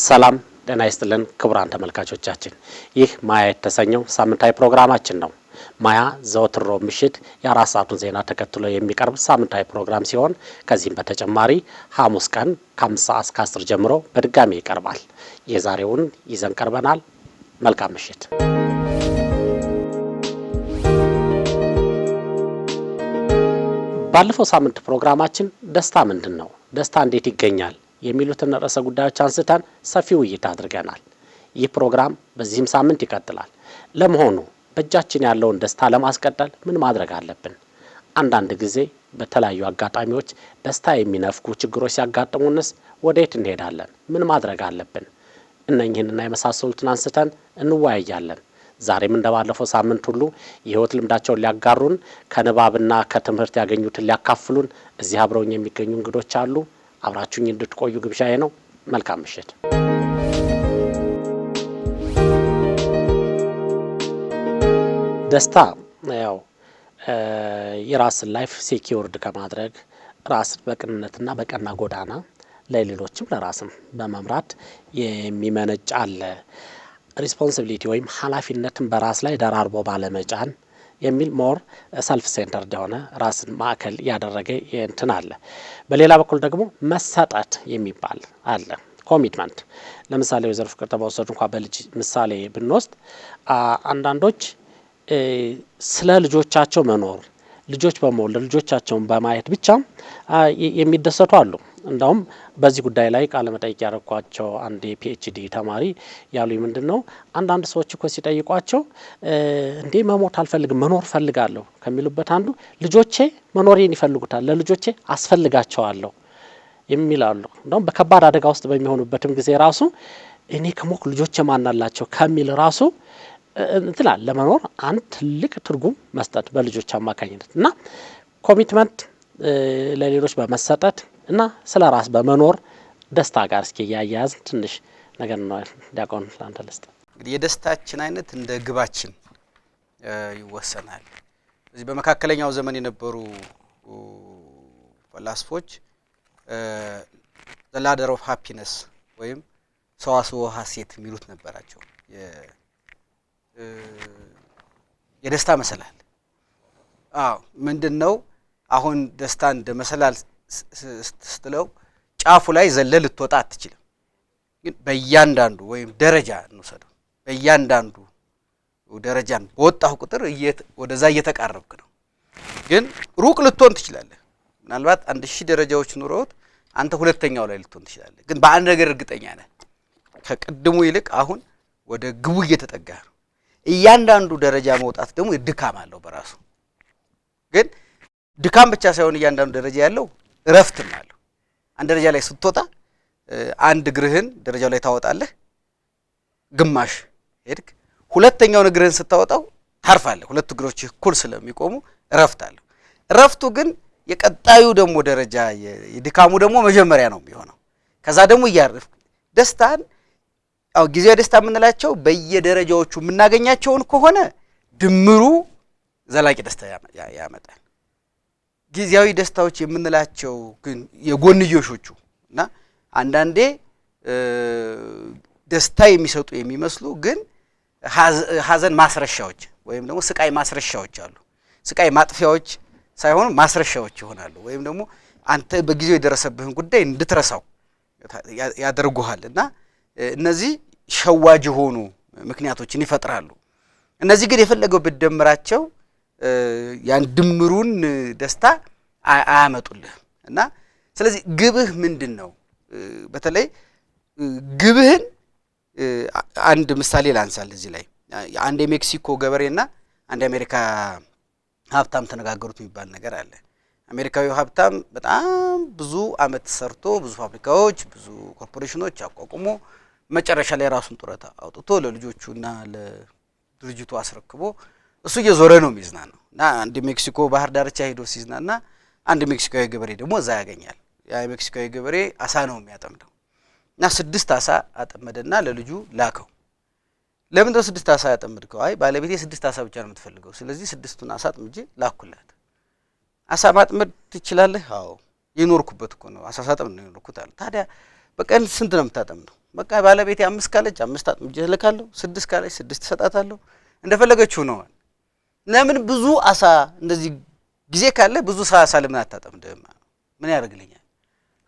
ሰላም ጤና ይስጥልን ክቡራን ተመልካቾቻችን፣ ይህ ማያ የተሰኘው ሳምንታዊ ፕሮግራማችን ነው። ማያ ዘወትር ሮብ ምሽት የ4 ሰዓቱን ዜና ተከትሎ የሚቀርብ ሳምንታዊ ፕሮግራም ሲሆን፣ ከዚህም በተጨማሪ ሐሙስ ቀን ከ5 ሰዓት እስከ 10 ጀምሮ በድጋሚ ይቀርባል። የዛሬውን ይዘን ቀርበናል። መልካም ምሽት። ባለፈው ሳምንት ፕሮግራማችን ደስታ ምንድን ነው፣ ደስታ እንዴት ይገኛል የሚሉትን ርዕሰ ጉዳዮች አንስተን ሰፊ ውይይት አድርገናል። ይህ ፕሮግራም በዚህም ሳምንት ይቀጥላል። ለመሆኑ በእጃችን ያለውን ደስታ ለማስቀጠል ምን ማድረግ አለብን? አንዳንድ ጊዜ በተለያዩ አጋጣሚዎች ደስታ የሚነፍጉ ችግሮች ሲያጋጥሙንስ ወዴት እንሄዳለን? ምን ማድረግ አለብን? እነኝህንና የመሳሰሉትን አንስተን እንወያያለን። ዛሬም እንደባለፈው ሳምንት ሁሉ የህይወት ልምዳቸውን ሊያጋሩን፣ ከንባብና ከትምህርት ያገኙትን ሊያካፍሉን እዚህ አብረውኝ የሚገኙ እንግዶች አሉ። አብራችሁኝ እንድትቆዩ ግብዣዬ ነው። መልካም ምሽት። ደስታ ያው የራስን life secured ከማድረግ፣ ራስን በቅንነትና በቀና ጎዳና ለሌሎችም ለራስም በመምራት የሚመነጭ አለ። Responsibility ወይም ኃላፊነትን በራስ ላይ ደራርቦ ባለመጫን የሚል more self centered የሆነ፣ ራስን ማዕከል ያደረገ እንትን አለ። በሌላ በኩል ደግሞ መሰጠት የሚባል አለ። Commitment። ለምሳሌ ወይዘሮ ፍቅርተ በወሰዱ እንኳ በልጅ ምሳሌ ብንወስድ፣ አንዳንዶች ስለ ልጆቻቸው መኖር፣ ልጆች በመውለድ፣ ልጆቻቸውን በማየት ብቻ የሚደሰቱ አሉ። እንዳውም በዚህ ጉዳይ ላይ ቃለ መጠይቅ ያደረኳቸው አንድ የ PhD ተማሪ ያሉኝ ምንድን ነው፣ አንዳንድ ሰዎች እኮ ሲጠይቋቸው እንዴ መሞት አልፈልግም፣ መኖር ፈልጋለሁ ከሚሉበት አንዱ ልጆቼ መኖሬን ይፈልጉታል፣ ለልጆቼ አስፈልጋቸዋለሁ የሚላሉ። እንደውም በከባድ አደጋ ውስጥ በሚሆኑበትም ጊዜ ራሱ እኔ ከሞትኩ ልጆቼ ማን አላቸው ከሚል ራሱ እንትላል። ለመኖር አንድ ትልቅ ትርጉም መስጠት በልጆች አማካኝነት እና commitment፣ ለሌሎች በመሰጠት እና ስለ ራስ በመኖር ደስታ ጋር እስኪ እያያያዝ ትንሽ ነገር ነው። ዲያቆን፣ ለአንተ ልስጥ። እንግዲህ የደስታችን አይነት እንደ ግባችን ይወሰናል። እዚህ በመካከለኛው ዘመን የነበሩ ፈላስፎች the ladder of happiness ወይም ሰዋስወ ሀሴት የሚሉት ነበራቸው። የደስታ መሰላል። አዎ፣ ምንድን ነው? አሁን ደስታ እንደ መሰላል ስትለው ጫፉ ላይ ዘለህ ልትወጣ አትችልም። ግን በእያንዳንዱ ወይም ደረጃ እንውሰደው፣ በእያንዳንዱ ደረጃን በወጣሁ ቁጥር ወደዛ እየተቃረብክ ነው። ግን ሩቅ ልትሆን ትችላለህ። ምናልባት 1000 ደረጃዎች ኑረውት አንተ ሁለተኛው ላይ ልትሆን ትችላለህ። ግን በአንድ ነገር እርግጠኛ ነህ፣ ከቅድሙ ይልቅ አሁን ወደ ግቡ እየተጠጋህ ነው። እያንዳንዱ ደረጃ መውጣት ደግሞ ድካም አለው በራሱ። ግን ድካም ብቻ ሳይሆን እያንዳንዱ ደረጃ ያለው እረፍትም አለው። አንድ ደረጃ ላይ ስትወጣ አንድ እግርህን ደረጃው ላይ ታወጣለህ፣ ግማሽ ሄድክ። ሁለተኛውን እግርህን ስታወጣው ታርፋለህ። ሁለቱ እግሮች እኩል ስለሚቆሙ እረፍት አለው። እረፍቱ ግን የቀጣዩ ደግሞ ደረጃ የድካሙ ደግሞ መጀመሪያ ነው የሚሆነው። ከዛ ደግሞ እያረፍክ ደስታን፣ አዎ፣ ጊዜያዊ ደስታ የምንላቸው በየደረጃዎቹ የምናገኛቸውን ከሆነ ድምሩ ዘላቂ ደስታ ያመጣል። ጊዜያዊ ደስታዎች የምንላቸው ግን የጎንዮሾቹ እና አንዳንዴ ደስታ የሚሰጡ የሚመስሉ ግን ሀዘን ማስረሻዎች ወይም ደግሞ ስቃይ ማስረሻዎች አሉ። ስቃይ ማጥፊያዎች ሳይሆኑ ማስረሻዎች ይሆናሉ። ወይም ደግሞ አንተ በጊዜው የደረሰብህን ጉዳይ እንድትረሳው ያደርጉሃል እና እነዚህ ሸዋጅ የሆኑ ምክንያቶችን ይፈጥራሉ። እነዚህ ግን የፈለገው ብትደምራቸው ያን ድምሩን ደስታ አያመጡልህም። እና ስለዚህ ግብህ ምንድን ነው? በተለይ ግብህን አንድ ምሳሌ ላንሳል እዚህ ላይ። አንድ የሜክሲኮ ገበሬና አንድ የአሜሪካ ሀብታም ተነጋገሩት የሚባል ነገር አለ። አሜሪካዊው ሀብታም በጣም ብዙ አመት ሰርቶ፣ ብዙ ፋብሪካዎች፣ ብዙ ኮርፖሬሽኖች አቋቁሞ፣ መጨረሻ ላይ ራሱን ጡረታ አውጥቶ ለልጆቹና ለድርጅቱ አስረክቦ እሱ እየዞረ ነው የሚዝናናው። እና አንድ ሜክሲኮ ባህር ዳርቻ ሄዶ ሲዝናና አንድ ሜክሲካዊ ገበሬ ደግሞ እዛ ያገኛል። ያ የሜክሲካዊ ገበሬ አሳ ነው የሚያጠምደው እና ስድስት አሳ አጠመደና ለልጁ ላከው። ለምንድነው ስድስት አሳ ያጠመድከው? አይ፣ ባለቤቴ ስድስት አሳ ብቻ ነው የምትፈልገው፣ ስለዚህ ስድስቱን አሳ አጥምጄ ላኩላት። አሳ ማጥመድ ትችላለህ? አዎ፣ የኖርኩበት እኮ ነው፣ አሳ ሳጠምድ ነው የኖርኩት አለ። ታዲያ በቀን ስንት ነው የምታጠምደው? በቃ ባለቤቴ 5 ካለች 5 አጥምጄ እልካለሁ፣ 6 ካለች 6 እሰጣታለሁ፣ እንደፈለገችው ነው። ለምን ብዙ አሳ እንደዚህ ጊዜ ካለ ብዙ አሳ ለምን አታጠምድም? ምን ያደርግልኛል?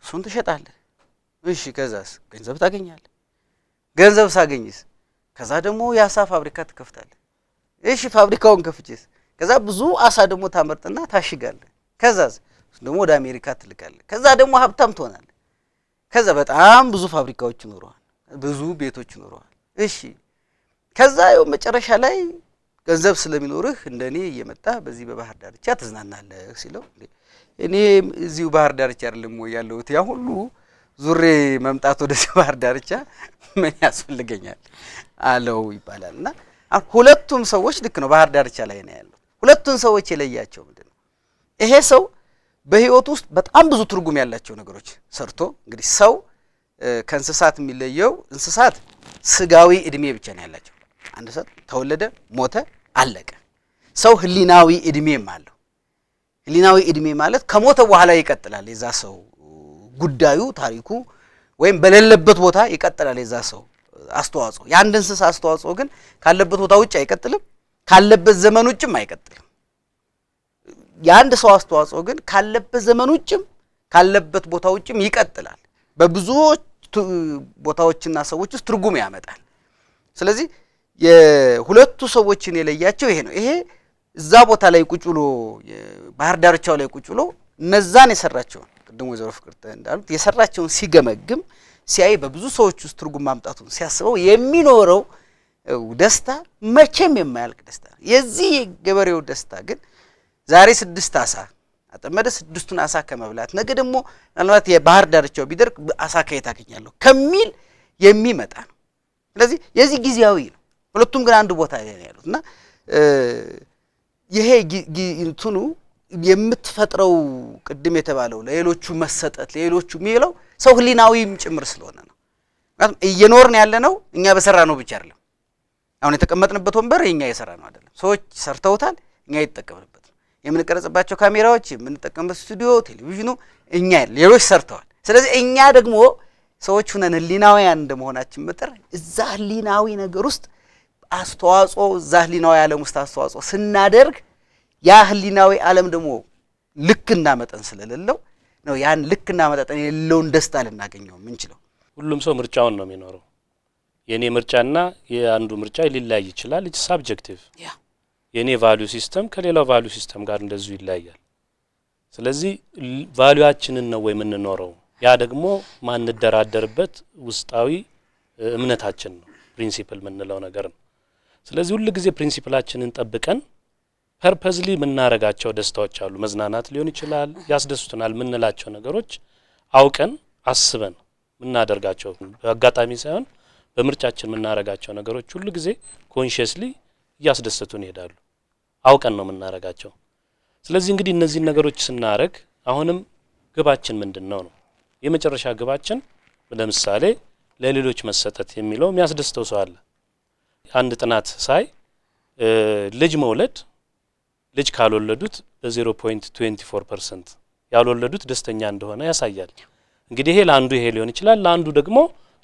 እሱን ትሸጣለህ። እሺ ከዛስ ገንዘብ ታገኛለህ። ገንዘብ ሳገኝስ ከዛ ደግሞ የአሳ ፋብሪካ ትከፍታለህ። እሺ ፋብሪካውን ከፍቼስ ከዛ ብዙ አሳ ደግሞ ታመርጥና ታሽጋለህ። ከዛስ ደግሞ ወደ አሜሪካ ትልካለህ። ከዛ ደግሞ ሀብታም ትሆናለህ። ከዛ በጣም ብዙ ፋብሪካዎች ይኖረዋል፣ ብዙ ቤቶች ይኖረዋል። እሺ ከዛ ያው መጨረሻ ላይ ገንዘብ ስለሚኖርህ እንደኔ እየመጣ በዚህ በባህር ዳርቻ ትዝናናለህ ሲለው፣ እኔ እዚሁ ባህር ዳርቻ አይደለም ወይ ያለሁት? ያ ሁሉ ዙሬ መምጣት ወደዚህ ባህር ዳርቻ ምን ያስፈልገኛል አለው ይባላል። እና ሁለቱም ሰዎች ልክ ነው፣ ባህር ዳርቻ ላይ ነው ያሉት። ሁለቱን ሰዎች የለያቸው ምንድነው? ይሄ ሰው በህይወቱ ውስጥ በጣም ብዙ ትርጉም ያላቸው ነገሮች ሰርቶ፣ እንግዲህ ሰው ከእንስሳት የሚለየው እንስሳት ስጋዊ እድሜ ብቻ ነው ያላቸው። አንድ ሰው ተወለደ፣ ሞተ፣ አለቀ። ሰው ህሊናዊ እድሜም አለው። ህሊናዊ እድሜ ማለት ከሞተ በኋላ ይቀጥላል የዛ ሰው ጉዳዩ፣ ታሪኩ፣ ወይም በሌለበት ቦታ ይቀጥላል የዛ ሰው አስተዋጽኦ። የአንድ እንስሳ አስተዋጽኦ ግን ካለበት ቦታ ውጭ አይቀጥልም፣ ካለበት ዘመን ውጭም አይቀጥልም። የአንድ ሰው አስተዋጽኦ ግን ካለበት ዘመን ውጭም ካለበት ቦታ ውጭም ይቀጥላል። በብዙ ቦታዎችና ሰዎች ውስጥ ትርጉም ያመጣል። ስለዚህ የሁለቱ ሰዎችን የለያቸው ይሄ ነው። ይሄ እዛ ቦታ ላይ ቁጭ ብሎ፣ ባህር ዳርቻው ላይ ቁጭ ብሎ እነዛን የሰራቸውን፣ ቅድም ወይዘሮ ፍቅርተ እንዳሉት የሰራቸውን ሲገመግም፣ ሲያይ፣ በብዙ ሰዎች ውስጥ ትርጉም ማምጣቱን ሲያስበው የሚኖረው ደስታ መቼም የማያልቅ ደስታ ነው። የዚህ የገበሬው ደስታ ግን ዛሬ 6 አሳ አጠመደ፣ 6ቱን አሳ ከመብላት፣ ነገ ደግሞ ምናልባት የባህር ዳርቻው ቢደርቅ አሳ ከየት አገኛለሁ ከሚል የሚመጣ ነው። ስለዚህ የዚህ ጊዜያዊ ነው። ሁለቱም ግን አንድ ቦታ ላይ ነው ያሉት። እና ይሄ እንትኑ የምትፈጥረው ቅድም የተባለው ለሌሎቹ መሰጠት፣ ለሌሎቹ የሚለው ሰው ህሊናዊም ጭምር ስለሆነ ነው። ምክንያቱም እየኖርን ያለነው እኛ በሰራነው ብቻ አይደለም። አሁን የተቀመጥንበት ወንበር የኛ የሰራነው አይደለም። ሰዎች ሰርተውታል፣ እኛ የተጠቀምንበት ነው። የምንቀረጽባቸው ካሜራዎች፣ የምንጠቀምበት ስቱዲዮ፣ ቴሌቪዥኑ እኛ ሌሎች ሰርተዋል። ስለዚህ እኛ ደግሞ ሰዎች ሁነን ህሊናውያን እንደመሆናችን መጠን እዛ ህሊናዊ ነገር ውስጥ አስተዋጽኦ፣ እዛ ህሊናዊ ዓለም ውስጥ አስተዋጽኦ ስናደርግ ያ ህሊናዊ ዓለም ደግሞ ልክና መጠን ስለሌለው ነው ያን ልክና መጠን የሌለውን ደስታ ልናገኘው የምንችለው። ሁሉም ሰው ምርጫውን ነው የሚኖረው። የኔ ምርጫና የአንዱ ምርጫ ሊለያይ ይችላል። It's subjective። የኔ value system ከሌላው value system ጋር እንደዚሁ ይለያያል። ስለዚህ value ኣችንን ነው ወይ የምንኖረው? ያ ደግሞ ማንደራደርበት ውስጣዊ እምነታችን ነው፣ principle የምንለው ነገር ነው። ስለዚህ ሁሉ ጊዜ principle ኣችንን ጠብቀን purposely የምናረጋቸው ደስታዎች አሉ። መዝናናት ሊሆን ይችላል፣ ያስደስቱናል የምንላቸው ነገሮች አውቀን አስበን የምናደርጋቸው፣ በአጋጣሚ ሳይሆን በምርጫችን የምናረጋቸው ነገሮች ሁሉ ጊዜ consciously እያስደሰቱን ይሄዳሉ። አውቀን ነው የምናረጋቸው። ስለዚህ እንግዲህ እነዚህን ነገሮች ስናረግ አሁንም ግባችን ምንድነው ነው? የመጨረሻ ግባችን ለምሳሌ ለሌሎች መሰጠት የሚለው የሚያስደስተው ሰው አለ። አንድ ጥናት ሳይ ልጅ መውለድ፣ ልጅ ካልወለዱት በ0.24% ያልወለዱት ደስተኛ እንደሆነ ያሳያል። እንግዲህ ይሄ ለአንዱ ይሄ ሊሆን ይችላል፣ ለአንዱ ደግሞ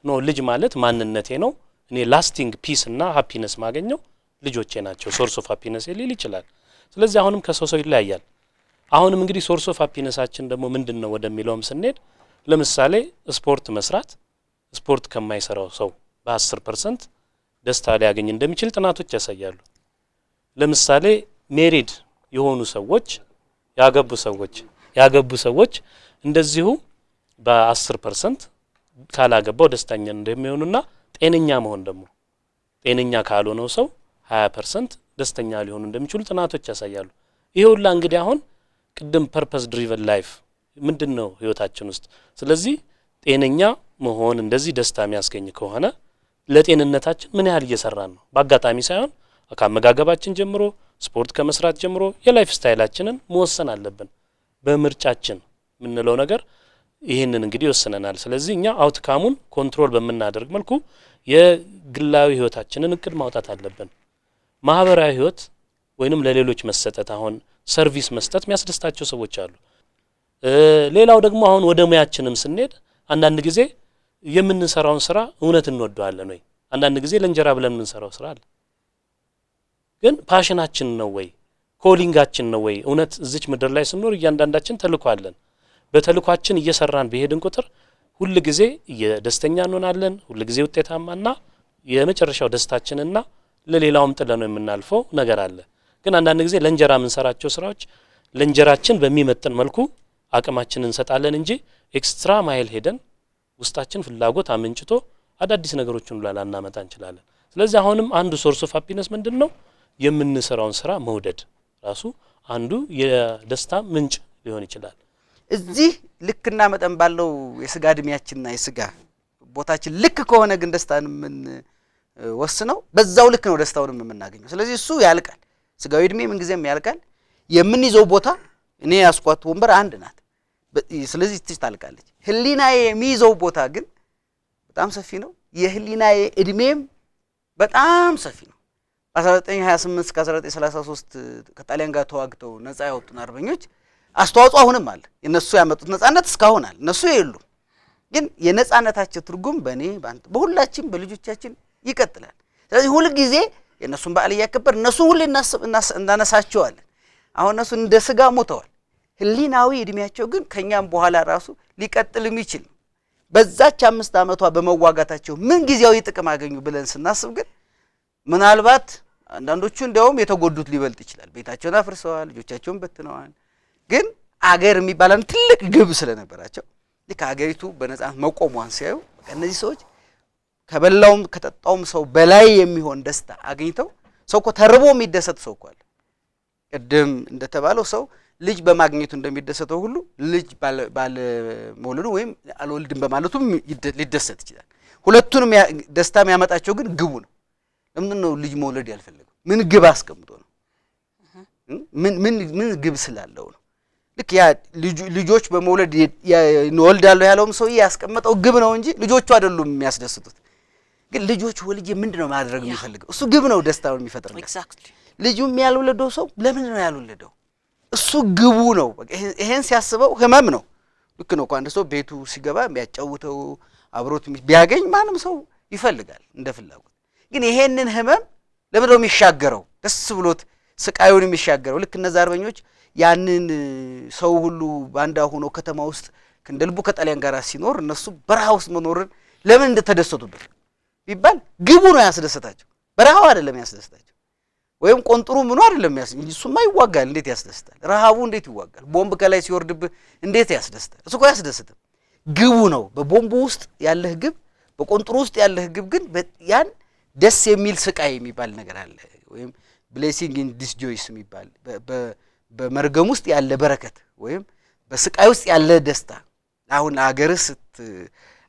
no፣ ልጅ ማለት ማንነቴ ነው፣ እኔ lasting peace እና happiness ማገኘው ልጆቼ ናቸው፣ source of happiness ሊል ይችላል። ስለዚህ አሁንም ከሰው ሰው ይለያያል። አሁንም እንግዲህ source of happiness ኣችን ደግሞ ምንድነው ወደሚለውም ስንሄድ ለምሳሌ ስፖርት መስራት ስፖርት ከማይሰራው ሰው በ10% ደስታ ሊያገኝ እንደሚችል ጥናቶች ያሳያሉ። ለምሳሌ married የሆኑ ሰዎች፣ ያገቡ ሰዎች እንደዚሁ በ10% ካላገባው ደስተኛ እንደሚሆኑና ጤነኛ መሆን ደግሞ ጤነኛ ካልሆነው ሰው 20% ደስተኛ ሊሆኑ እንደሚችሉ ጥናቶች ያሳያሉ። ይሄ ሁላ እንግዲህ አሁን ቅድም purpose driven life ምንድነው ህይወታችን ውስጥ? ስለዚህ ጤነኛ መሆን እንደዚህ ደስታ የሚያስገኝ ከሆነ ለጤንነታችን ምን ያህል እየሰራን ነው? በአጋጣሚ ሳይሆን ከአመጋገባችን ጀምሮ፣ ስፖርት ከመስራት ጀምሮ የ lifestyle ኣችንን መወሰን አለብን። በምርጫችን የምንለው ነገር ይህንን እንግዲህ ይወስነናል። ስለዚህ እኛ outcome ኡን control በምናደርግ መልኩ የግላዊ ህይወታችንን እቅድ ማውጣት አለብን። ማህበራዊ ህይወት ወይንም ለሌሎች መሰጠት፣ አሁን service መስጠት የሚያስደስታቸው ሰዎች አሉ። ሌላው ደግሞ አሁን ወደ ሙያችንም ስንሄድ አንዳንድ ጊዜ የምንሰራውን ስራ እውነት እንወደዋለን ወይ? አንዳንድ ጊዜ ለእንጀራ ብለን የምንሰራው ስራ አለ። ግን passion ኣችን ነው ወይ? Calling ኣችን ነው ወይ? እውነት እዚች ምድር ላይ ስንኖር እያንዳንዳችን ተልእኮ አለን። በተልእኳችን እየሰራን በሄድን ቁጥር ሁል ጊዜ ደስተኛ እንሆናለን። ሁል ጊዜ ውጤታማና የመጨረሻው ደስታችንና ለሌላውም ጥለነው የምናልፈው ነገር አለ። ግን አንዳንድ ጊዜ ለእንጀራ የምንሰራቸው ስራዎች ለእንጀራችን በሚመጥን መልኩ አቅማችንን እንሰጣለን እንጂ extra mile ሄደን ውስጣችን ፍላጎት አመንጭቶ አዳዲስ ነገሮችን ሁላ ላናመጣ እንችላለን። ስለዚህ አሁንም አንዱ source of happiness ምንድን ነው? የምንሰራውን ስራ መውደድ ራሱ አንዱ የደስታ ምንጭ ሊሆን ይችላል። እዚህ ልክና መጠን ባለው የስጋ እድሜያችንና የስጋ ቦታችን ልክ ከሆነ ግን ደስታን የምንወስነው በዛው ልክ ነው ደስታውንም የምናገኘው። ስለዚህ እሱ ያልቃል። ስጋዊ እድሜ ምንጊዜም ያልቃል። የምንይዘው ቦታ እኔ ያስኳት ወንበር አንድ ናት። ስለዚህ ትች ታልቃለች። ህሊናዬ የሚይዘው ቦታ ግን በጣም ሰፊ ነው። የህሊናዬ እድሜም በጣም ሰፊ ነው። በ1928 እስከ 1933 ከጣሊያን ጋር ተዋግተው ነፃ ያወጡን አርበኞች አስተዋጽኦ አሁንም አለ። የነሱ ያመጡት ነፃነት እስካሁን አለ። እነሱ የሉም፣ ግን የነፃነታቸው ትርጉም በእኔ በአንተ በሁላችን በልጆቻችን ይቀጥላል። ስለዚህ ሁል ጊዜ የእነሱን በዓል እያከበር እነሱን ሁሌ እናነሳቸዋለን። አሁን እነሱ እንደ ስጋ ሞተዋል። ህሊናዊ እድሜያቸው ግን ከኛም በኋላ ራሱ ሊቀጥል የሚችል ነው። በዛች 5 ዓመቷ በመዋጋታቸው ምን ጊዜያዊ ጥቅም አገኙ ብለን ስናስብ ግን ምናልባት አንዳንዶቹ እንዲያውም የተጎዱት ሊበልጥ ይችላል። ቤታቸውን አፍርሰዋል፣ ልጆቻቸውን በትነዋል። ግን አገር የሚባለን ትልቅ ግብ ስለነበራቸው ልክ አገሪቱ በነጻነት መቆሟን ሲያዩ በቃ እነዚህ ሰዎች ከበላውም ከጠጣውም ሰው በላይ የሚሆን ደስታ አግኝተው፣ ሰው እኮ ተርቦ የሚደሰት ሰው እኮ አለ። ቅድም እንደተባለው ሰው ልጅ በማግኘቱ እንደሚደሰተው ሁሉ ልጅ ባለመውለዱ ወይም አልወልድም በማለቱም ሊደሰት ይችላል። ሁለቱንም ደስታ የሚያመጣቸው ግን ግቡ ነው። ለምንድን ነው ልጅ መውለድ ያልፈለገው? ምን ግብ አስቀምጦ ነው? ምን ምን ምን ግብ ስላለው ነው? ልክ ያ ልጆች በመውለድ እንወልዳለሁ ያለውም ሰውዬ ያስቀመጠው ግብ ነው እንጂ ልጆቹ አይደሉም የሚያስደስቱት። ግን ልጆች ወልጄ ምንድን ነው ማድረግ የሚፈልገው? እሱ ግብ ነው ደስታውን የሚፈጥርለት። ልጁም ያልወለደው ሰው ለምንድን ነው ያልወለደው? እሱ ግቡ ነው። በቃ ይሄን ሲያስበው ህመም ነው። ልክ ነው እኮ፣ አንድ ሰው ቤቱ ሲገባ የሚያጫውተው አብሮት ቢያገኝ ማንም ሰው ይፈልጋል እንደ ፍላጎት። ግን ይሄንን ህመም ለምንድን ነው የሚሻገረው? ደስ ብሎት ስቃዩን የሚሻገረው፣ ልክ እነዛ አርበኞች ያንን ሰው ሁሉ ባንዳ ሆኖ ከተማ ውስጥ እንደ ልቡ ከጣሊያን ጋር ሲኖር እነሱ በረሃ ውስጥ መኖርን ለምን እንደተደሰቱበት ቢባል ግቡ ነው ያስደሰታቸው። በረሃው አይደለም ያስደሰታቸው። ወይም ቆንጥሩ ምኑ አይደለም እንጂ እሱማ ይዋጋል። እንዴት ያስደስታል? ረሃቡ እንዴት ይዋጋል? ቦምብ ከላይ ሲወርድብህ እንዴት ያስደስታል? እሱ እኮ አያስደስትም። ግቡ ነው። በቦምቡ ውስጥ ያለህ ግብ፣ በቆንጥሩ ውስጥ ያለህ ግብ ግን ያን ደስ የሚል ስቃይ የሚባል ነገር አለ። ወይም blessing in disguise የሚባል፣ በመርገም ውስጥ ያለ በረከት ወይም በስቃይ ውስጥ ያለ ደስታ። አሁን አገርህ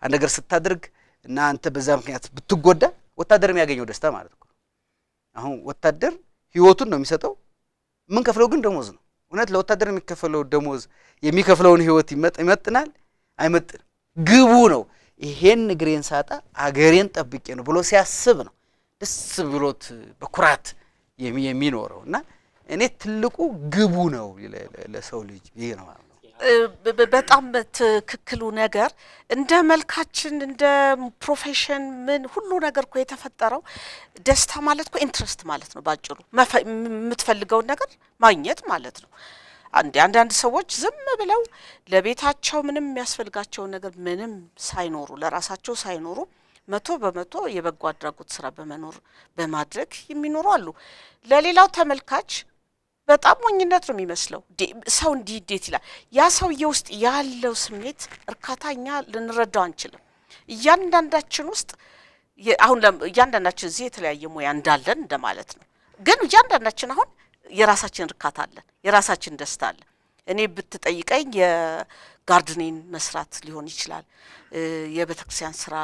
አንድ ነገር ስታደርግ እና አንተ በዛ ምክንያት ብትጎዳ ወታደር የሚያገኘው ደስታ ማለት ነው። አሁን ወታደር ህይወቱን ነው የሚሰጠው። የምንከፍለው ግን ደሞዝ ነው። እውነት ለወታደር የሚከፈለው ደሞዝ የሚከፍለውን ህይወት ይመጥናል? አይመጥንም። ግቡ ነው። ይሄን እግሬን ሳጣ አገሬን ጠብቄ ነው ብሎ ሲያስብ ነው ደስ ብሎት በኩራት የሚኖረው። እና እኔ ትልቁ ግቡ ነው ለሰው ልጅ፣ ይሄ ነው ማለት ነው። በጣም ትክክሉ ነገር እንደ መልካችን፣ እንደ profession ምን ሁሉ ነገር እኮ የተፈጠረው ደስታ ማለት እኮ interest ማለት ነው። ባጭሩ የምትፈልገውን ነገር ማግኘት ማለት ነው። አንዳንድ ሰዎች ዝም ብለው ለቤታቸው ምንም የሚያስፈልጋቸውን ነገር ምንም ሳይኖሩ፣ ለራሳቸው ሳይኖሩ 100% የበጎ አድራጎት ስራ በመኖር በማድረግ የሚኖሩ አሉ። ለሌላው ተመልካች በጣም ሞኝነት ነው የሚመስለው። ሰው እንዲህ እንዴት ይላል? ያ ሰውዬ ውስጥ ያለው ስሜት እርካታ እኛ ልንረዳው አንችልም። እያንዳንዳችን ውስጥ አሁን እያንዳንዳችን እዚህ የተለያየ ሙያ እንዳለን እንደማለት ነው። ግን እያንዳንዳችን አሁን የራሳችን እርካታ አለን፣ የራሳችን ደስታ አለ። እኔ ብትጠይቀኝ የ gardening መስራት ሊሆን ይችላል፣ የቤተ ክርስቲያን ስራ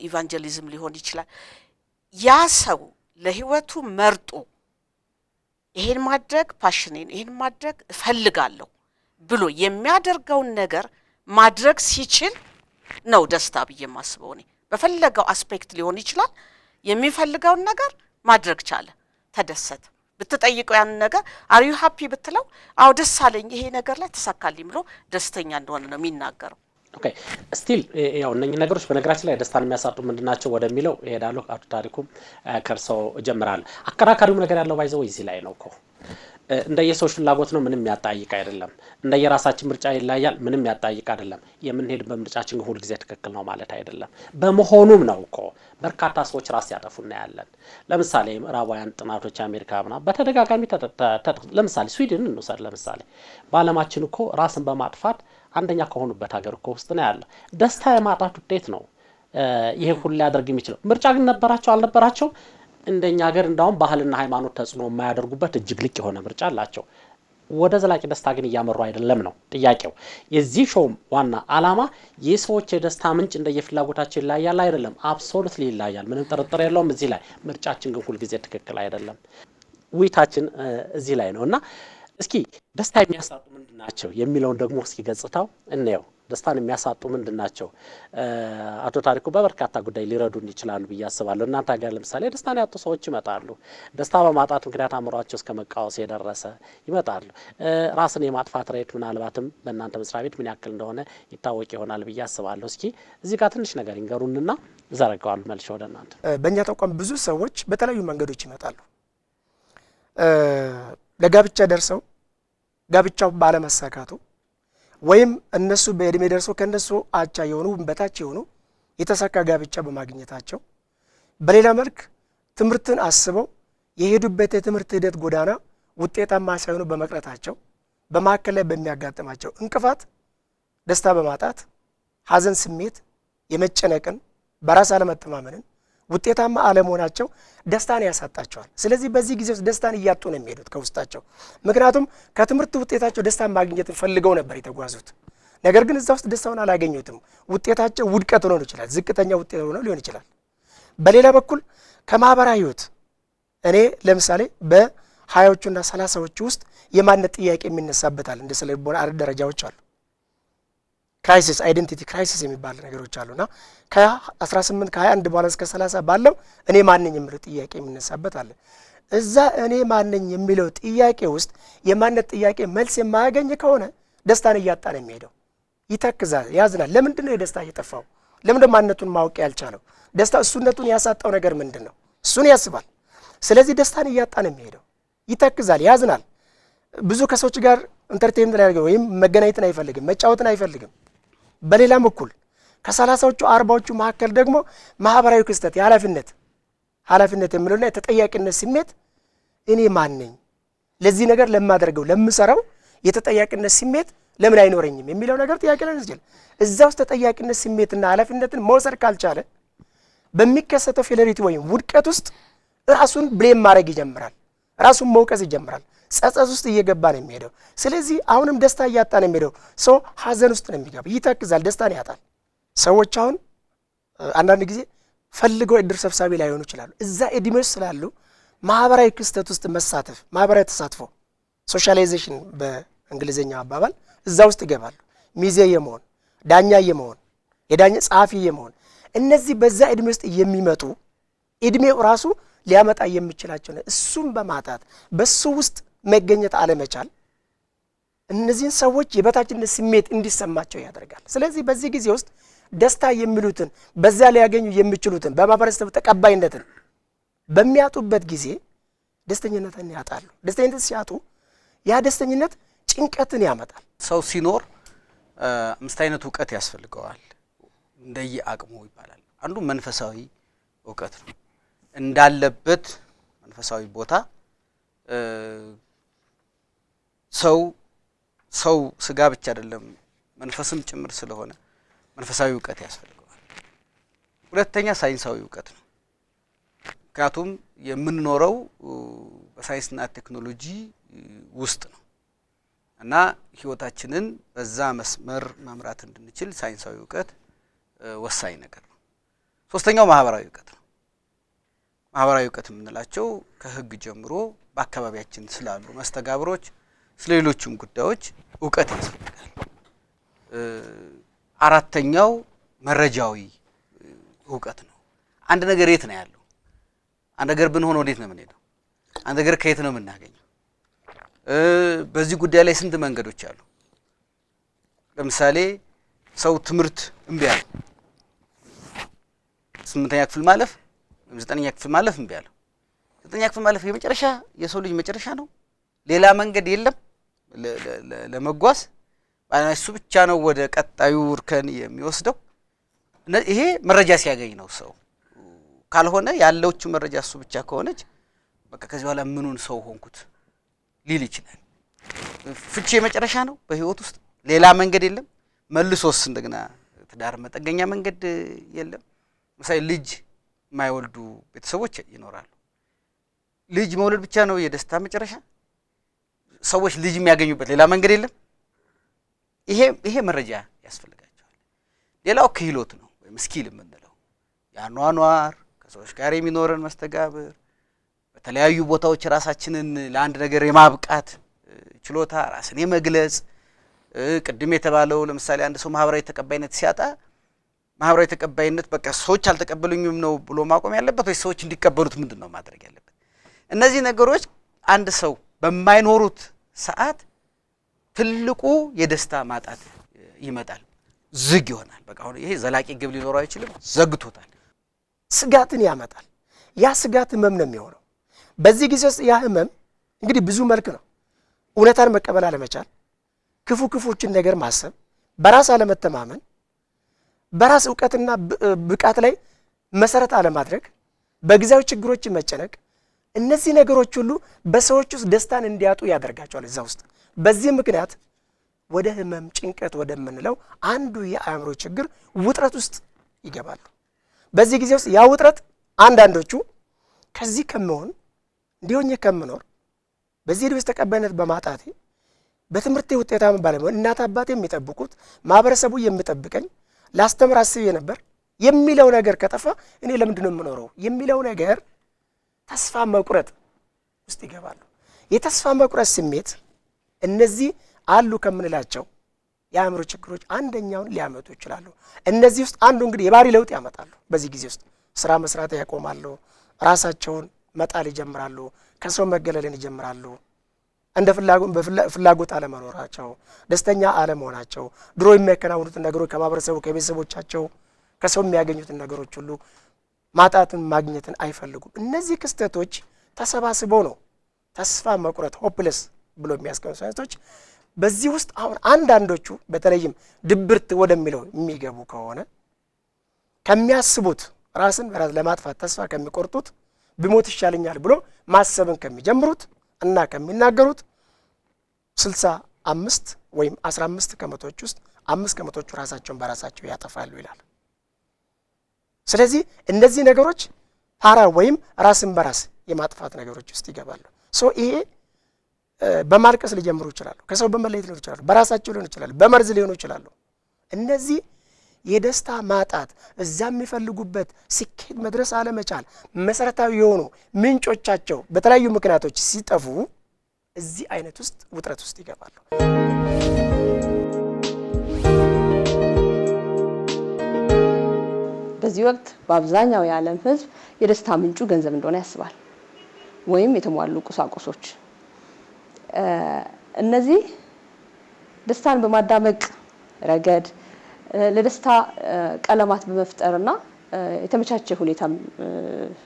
evangelism ሊሆን ይችላል። ያ ሰው ለህይወቱ መርጦ ይሄን ማድረግ passion ኔን ይሄን ማድረግ እፈልጋለሁ ብሎ የሚያደርገውን ነገር ማድረግ ሲችል ነው ደስታ ብዬ የማስበው። እኔ በፈለገው aspect ሊሆን ይችላል። የሚፈልገውን ነገር ማድረግ ቻለ፣ ተደሰተ። ብትጠይቀው ያንን ነገር "Are you happy?" ብትለው አዎ ደስ አለኝ፣ ይሄ ነገር ላይ ተሳካልኝ ብሎ ደስተኛ እንደሆነ ነው የሚናገረው። Okay, still ያው እነኚህ ነገሮች በነገራችን ላይ ደስታን የሚያሳጡ ምንድን ናቸው ወደሚለው እሄዳለሁ። አቶ ታሪኩም ከእርስዎ እጀምራለሁ። አከራካሪውም ነገር ያለው by the way እዚህ ላይ ነው እኮ። እንደየሰዎች ፍላጎት ነው፣ ምንም የሚያጠያይቅ አይደለም። እንደየራሳችን ምርጫ ይለያያል፣ ምንም የሚያጠያይቅ አይደለም። የምንሄድበት ምርጫችን ግን ሁልጊዜ ትክክል ነው ማለት አይደለም። በመሆኑም ነው እኮ በርካታ ሰዎች ራስ ሲያጠፉ እናያለን። ለምሳሌ የምዕራባውያን ጥናቶች፣ አሜሪካ ምናምን በተደጋጋሚ፣ ለምሳሌ ስዊድን እንውሰድ። ለምሳሌ በዓለማችን እኮ ራስን በማጥፋት አንደኛ ከሆኑበት ሀገር እኮ ውስጥ ነው ያለ። ደስታ የማጣት ውጤት ነው ይሄ ሁሉ ሊያደርግ የሚችለው። ምርጫ ግን ነበራቸው አልነበራቸው? እንደኛ ሀገር እንዳውም ባህልና ሃይማኖት ተጽዕኖ የማያደርጉበት እጅግ ልቅ የሆነ ምርጫ አላቸው። ወደ ዘላቂ ደስታ ግን እያመሩ አይደለም ነው ጥያቄው። የዚህ show ም ዋና ዓላማ የሰዎች የደስታ ምንጭ እንደየፍላጎታቸው ይለያያል አይደለም፣ absolutely ይለያያል፣ ምንም ጥርጥር የለውም እዚህ ላይ። ምርጫችን ግን ሁልጊዜ ትክክል አይደለም። ውይይታችን እዚህ ላይ ነው እና እስኪ ደስታ የሚያሳጡ ምንድን ናቸው የሚለውን ደግሞ እስኪ ገጽታው እንየው። ደስታን የሚያሳጡ ምንድን ናቸው? አቶ ታሪኩ በበርካታ ጉዳይ ሊረዱን ይችላሉ ብዬ አስባለሁ። እናንተ ሀገር ለምሳሌ ደስታን ያጡ ሰዎች ይመጣሉ። ደስታ በማጣት ምክንያት አእምሯቸው እስከ መቃወስ የደረሰ ይመጣሉ። ራስን የማጥፋት rate ምናልባትም በእናንተ መስሪያ ቤት ምን ያክል እንደሆነ ይታወቅ ይሆናል ብዬ አስባለሁ። እስኪ እዚህ ጋር ትንሽ ነገር ይንገሩንና እዘረጋዋለሁ መልሼ ወደ እናንተ። በእኛ ተቋም ብዙ ሰዎች በተለያዩ መንገዶች ይመጣሉ። ለጋብቻ ደርሰው ጋብቻው ባለመሳካቱ ወይም እነሱ በእድሜ ደርሰው ከእነሱ አቻ የሆኑ በታች የሆኑ የተሳካ ጋብቻ በማግኘታቸው፣ በሌላ መልክ ትምህርትን አስበው የሄዱበት የትምህርት ሂደት ጎዳና ውጤታማ ሳይሆኑ በመቅረታቸው፣ በመካከል ላይ በሚያጋጥማቸው እንቅፋት ደስታ በማጣት ሐዘን ስሜት፣ የመጨነቅን፣ በራስ አለመተማመንን፣ ውጤታማ አለመሆናቸው ደስታን ያሳጣቸዋል። ስለዚህ በዚህ ጊዜ ውስጥ ደስታን እያጡ ነው የሚሄዱት ከውስጣቸው። ምክንያቱም ከትምህርት ውጤታቸው ደስታን ማግኘትን ፈልገው ነበር የተጓዙት። ነገር ግን እዛ ውስጥ ደስታውን አላገኙትም። ውጤታቸው ውድቀት ሆኖ ይችላል፣ ዝቅተኛ ውጤት ሆኖ ሊሆን ይችላል። በሌላ በኩል ከማህበራዊ ህይወት እኔ ለምሳሌ በ20ዎቹና 30ዎቹ ውስጥ የማንነት ጥያቄ የሚነሳበታል። እንደ ስነ ልቦና አራት ደረጃዎች አሉ። Crisis፣ identity crisis የሚባል ነገሮች አሉና ከ18 ከ21 በኋላ እስከ 30 ባለው እኔ ማነኝ የሚለው ጥያቄ የሚነሳበት አለ። እዛ እኔ ማነኝ የሚለው ጥያቄ ውስጥ የማንነት ጥያቄ መልስ የማያገኝ ከሆነ ደስታን እያጣ ነው የሚሄደው። ይተክዛል፣ ያዝናል። ለምንድን ነው የደስታ እየጠፋው? ለምንድን ነው ማንነቱን ማወቅ ያልቻለው? ደስታ እሱነቱን ያሳጣው ነገር ምንድን ነው? እሱን ያስባል። ስለዚህ ደስታን እያጣ ነው የሚሄደው። ይተክዛል፣ ያዝናል። ብዙ ከሰዎች ጋር entertainment ላይ ወይም መገናኘትን አይፈልግም፣ መጫወትን አይፈልግም። በሌላም በኩል ከ30ዎቹ 40ዎቹ መካከል ደግሞ ማህበራዊ ክስተት የኃላፊነት ኃላፊነት የሚለውና የተጠያቂነት ስሜት፣ እኔ ማን ነኝ፣ ለዚህ ነገር ለማደርገው ለምሰራው የተጠያቂነት ስሜት ለምን አይኖረኝም የሚለው ነገር ጥያቄ ላይ ይችላል። እዛ ውስጥ ተጠያቂነት ስሜትና ኃላፊነትን መውሰድ ካልቻለ በሚከሰተው failure ወይም ውድቀት ውስጥ ራሱን blame ማድረግ ይጀምራል። ራሱን መውቀስ ይጀምራል። ጸጸት ውስጥ እየገባ ነው የሚሄደው። ስለዚህ አሁንም ደስታ እያጣ ነው የሚሄደው። ሰው ሀዘን ውስጥ ነው የሚገባው፣ ይተክዛል፣ ደስታን ያጣል። ሰዎች አሁን አንዳንድ ጊዜ ፈልገው እድር ሰብሳቢ ላይሆኑ ይችላሉ። እዛ እድሜ ውስጥ ስላሉ ማህበራዊ ክስተት ውስጥ መሳተፍ፣ ማህበራዊ ተሳትፎ፣ socialization በእንግሊዝኛው አባባል፣ እዛ ውስጥ ይገባሉ። ሚዜ የመሆን፣ ዳኛ የመሆን፣ የዳኛ ጸሐፊ የመሆን፣ እነዚህ በዛ እድሜ ውስጥ የሚመጡ እድሜው ራሱ ሊያመጣ የሚችላቸው ነው። እሱም በማጣት በሱ ውስጥ መገኘት አለመቻል እነዚህን ሰዎች የበታችነት ስሜት እንዲሰማቸው ያደርጋል። ስለዚህ በዚህ ጊዜ ውስጥ ደስታ የሚሉትን፣ በዚያ ሊያገኙ የሚችሉትን በማህበረሰብ ተቀባይነትን በሚያጡበት ጊዜ ደስተኝነትን ያጣሉ። ደስተኝነት ሲያጡ ያ ደስተኝነት ጭንቀትን ያመጣል። ሰው ሲኖር አምስት አይነት እውቀት ያስፈልገዋል እንደየ አቅሙ ይባላል። አንዱ መንፈሳዊ እውቀት ነው። እንዳለበት መንፈሳዊ ቦታ ሰው ስጋ ብቻ አይደለም፣ መንፈስም ጭምር ስለሆነ መንፈሳዊ እውቀት ያስፈልገዋል። ሁለተኛ ሳይንሳዊ እውቀት ነው። ምክንያቱም የምንኖረው በሳይንስና ቴክኖሎጂ ውስጥ ነው እና ህይወታችንን በዛ መስመር መምራት እንድንችል ሳይንሳዊ እውቀት ወሳኝ ነገር ነው። ሶስተኛው ማህበራዊ እውቀት ነው። ማህበራዊ እውቀት የምንላቸው ከህግ ጀምሮ በአካባቢያችን ስላሉ መስተጋብሮች፣ ስለ ሌሎችም ጉዳዮች እውቀት ያስፈልጋል። አራተኛው መረጃዊ እውቀት ነው። አንድ ነገር የት ነው ያለው? አንድ ነገር ብንሆን ወዴት ነው የምንሄደው? አንድ ነገር ከየት ነው የምናገኘው? በዚህ ጉዳይ ላይ ስንት መንገዶች አሉ? ለምሳሌ ሰው ትምህርት እምቢ አለው። 8ኛ ክፍል ማለፍ ወይም 9ኛ ክፍል ማለፍ እምቢ አለው። 9ኛ ክፍል ማለፍ የመጨረሻ የሰው ልጅ መጨረሻ ነው። ሌላ መንገድ የለም ለመጓዝ፣ እሱ ብቻ ነው ወደ ቀጣዩ እርከን የሚወስደው። ይሄ መረጃ ሲያገኝ ነው ሰው። ካልሆነ ያለችው መረጃ እሱ ብቻ ከሆነች በቃ ከዚህ በኋላ ምኑን ሰው ሆንኩት ሊል ይችላል። ፍቺ የመጨረሻ ነው በህይወት ውስጥ ሌላ መንገድ የለም። መልሶስ እንደገና ትዳር መጠገኛ መንገድ የለም። ምሳሌ ልጅ የማይወልዱ ቤተሰቦች ይኖራሉ። ልጅ መውለድ ብቻ ነው የደስታ መጨረሻ። ሰዎች ልጅ የሚያገኙበት ሌላ መንገድ የለም። ይሄ መረጃ ያስፈልጋቸዋል። ሌላው ክህሎት ነው ወይም skill የምንለው የአኗኗር፣ ከሰዎች ጋር የሚኖረን መስተጋብር፣ በተለያዩ ቦታዎች ራሳችንን ለአንድ ነገር የማብቃት ችሎታ፣ ራስን የመግለጽ፣ ቅድም የተባለው ለምሳሌ አንድ ሰው ማህበራዊ ተቀባይነት ሲያጣ ማህበራዊ ተቀባይነት በቃ ሰዎች አልተቀበሉኝም ነው ብሎ ማቆም ያለበት ወይ ሰዎች እንዲቀበሉት ምንድን ነው ማድረግ ያለበት? እነዚህ ነገሮች አንድ ሰው በማይኖሩት ሰዓት ትልቁ የደስታ ማጣት ይመጣል። ዝግ ይሆናል። በቃ አሁን ይሄ ዘላቂ ግብ ሊኖረው አይችልም። ዘግቶታል። ስጋትን ያመጣል። ያ ስጋት ህመም ነው የሚሆነው። በዚህ ጊዜ ውስጥ ያ ህመም እንግዲህ ብዙ መልክ ነው። እውነታን መቀበል አለመቻል፣ ክፉ ክፉዎችን ነገር ማሰብ፣ በራስ አለመተማመን፣ በራስ እውቀትና ብቃት ላይ መሰረት አለማድረግ፣ በጊዜያዊ ችግሮች መጨነቅ፣ እነዚህ ነገሮች ሁሉ በሰዎች ውስጥ ደስታን እንዲያጡ ያደርጋቸዋል እዛ ውስጥ። በዚህ ምክንያት ወደ ህመም፣ ጭንቀት ወደምንለው አንዱ የአእምሮ ችግር ውጥረት ውስጥ ይገባሉ። በዚህ ጊዜ ውስጥ ያ ውጥረት አንዳንዶቹ ከዚህ ከምሆን እንዲሆኜ ከምኖር በዚህ ዕድሜ ውስጥ ተቀባይነት በማጣቴ በትምህርቴ ውጤታማ ባለመሆን እናት አባቴ የሚጠብቁት ማህበረሰቡ የሚጠብቀኝ ላስተምር አስቤ ነበር የሚለው ነገር ከጠፋ እኔ ለምንድን ነው የምኖረው የሚለው ነገር ተስፋ መቁረጥ ውስጥ ይገባሉ። የተስፋ መቁረጥ ስሜት እነዚህ አሉ ከምንላቸው የአእምሮ ችግሮች አንደኛውን ሊያመጡ ይችላሉ። እነዚህ ውስጥ አንዱ እንግዲህ የባህሪ ለውጥ ያመጣሉ። በዚህ ጊዜ ውስጥ ስራ መስራት ያቆማሉ፣ ራሳቸውን መጣል ይጀምራሉ፣ ከሰው መገለልን ይጀምራሉ። እንደ ፍላጎት አለመኖራቸው፣ ደስተኛ አለመሆናቸው፣ ድሮ የሚያከናውኑትን ነገሮች ከማህበረሰቡ ከቤተሰቦቻቸው ከሰው የሚያገኙትን ነገሮች ሁሉ ማጣትን ማግኘትን አይፈልጉም። እነዚህ ክስተቶች ተሰባስበው ነው ተስፋ መቁረጥ hopeless ብሎ የሚያስቀምጡ ሳይንሶች። በዚህ ውስጥ አሁን አንዳንዶቹ በተለይም ድብርት ወደሚለው የሚገቡ ከሆነ ከሚያስቡት ራስን በራስ ለማጥፋት ተስፋ ከሚቆርጡት ብሞት ይሻለኛል ብሎ ማሰብን ከሚጀምሩት እና ከሚናገሩት 65 ወይም 15 ከመቶዎች ውስጥ 5 ከመቶዎቹ ራሳቸውን በራሳቸው ያጠፋሉ ይላል። ስለዚህ እነዚህ ነገሮች para ወይም ራስን በራስ የማጥፋት ነገሮች ውስጥ ይገባሉ። So ይሄ በማልቀስ ሊጀምሩ ይችላሉ፣ ከሰው በመለየት ሊሆኑ ይችላሉ፣ በራሳቸው ሊሆኑ ይችላሉ፣ በመርዝ ሊሆኑ ይችላሉ። እነዚህ የደስታ ማጣት እዛ የሚፈልጉበት ስኬት መድረስ አለመቻል መሰረታዊ የሆኑ ምንጮቻቸው በተለያዩ ምክንያቶች ሲጠፉ እዚህ አይነት ውስጥ ውጥረት ውስጥ ይገባሉ። በዚህ ወቅት በአብዛኛው የዓለም ሕዝብ የደስታ ምንጩ ገንዘብ እንደሆነ ያስባል፣ ወይም የተሟሉ ቁሳቁሶች። እነዚህ ደስታን በማዳመቅ ረገድ ለደስታ ቀለማት በመፍጠርና የተመቻቸ ሁኔታ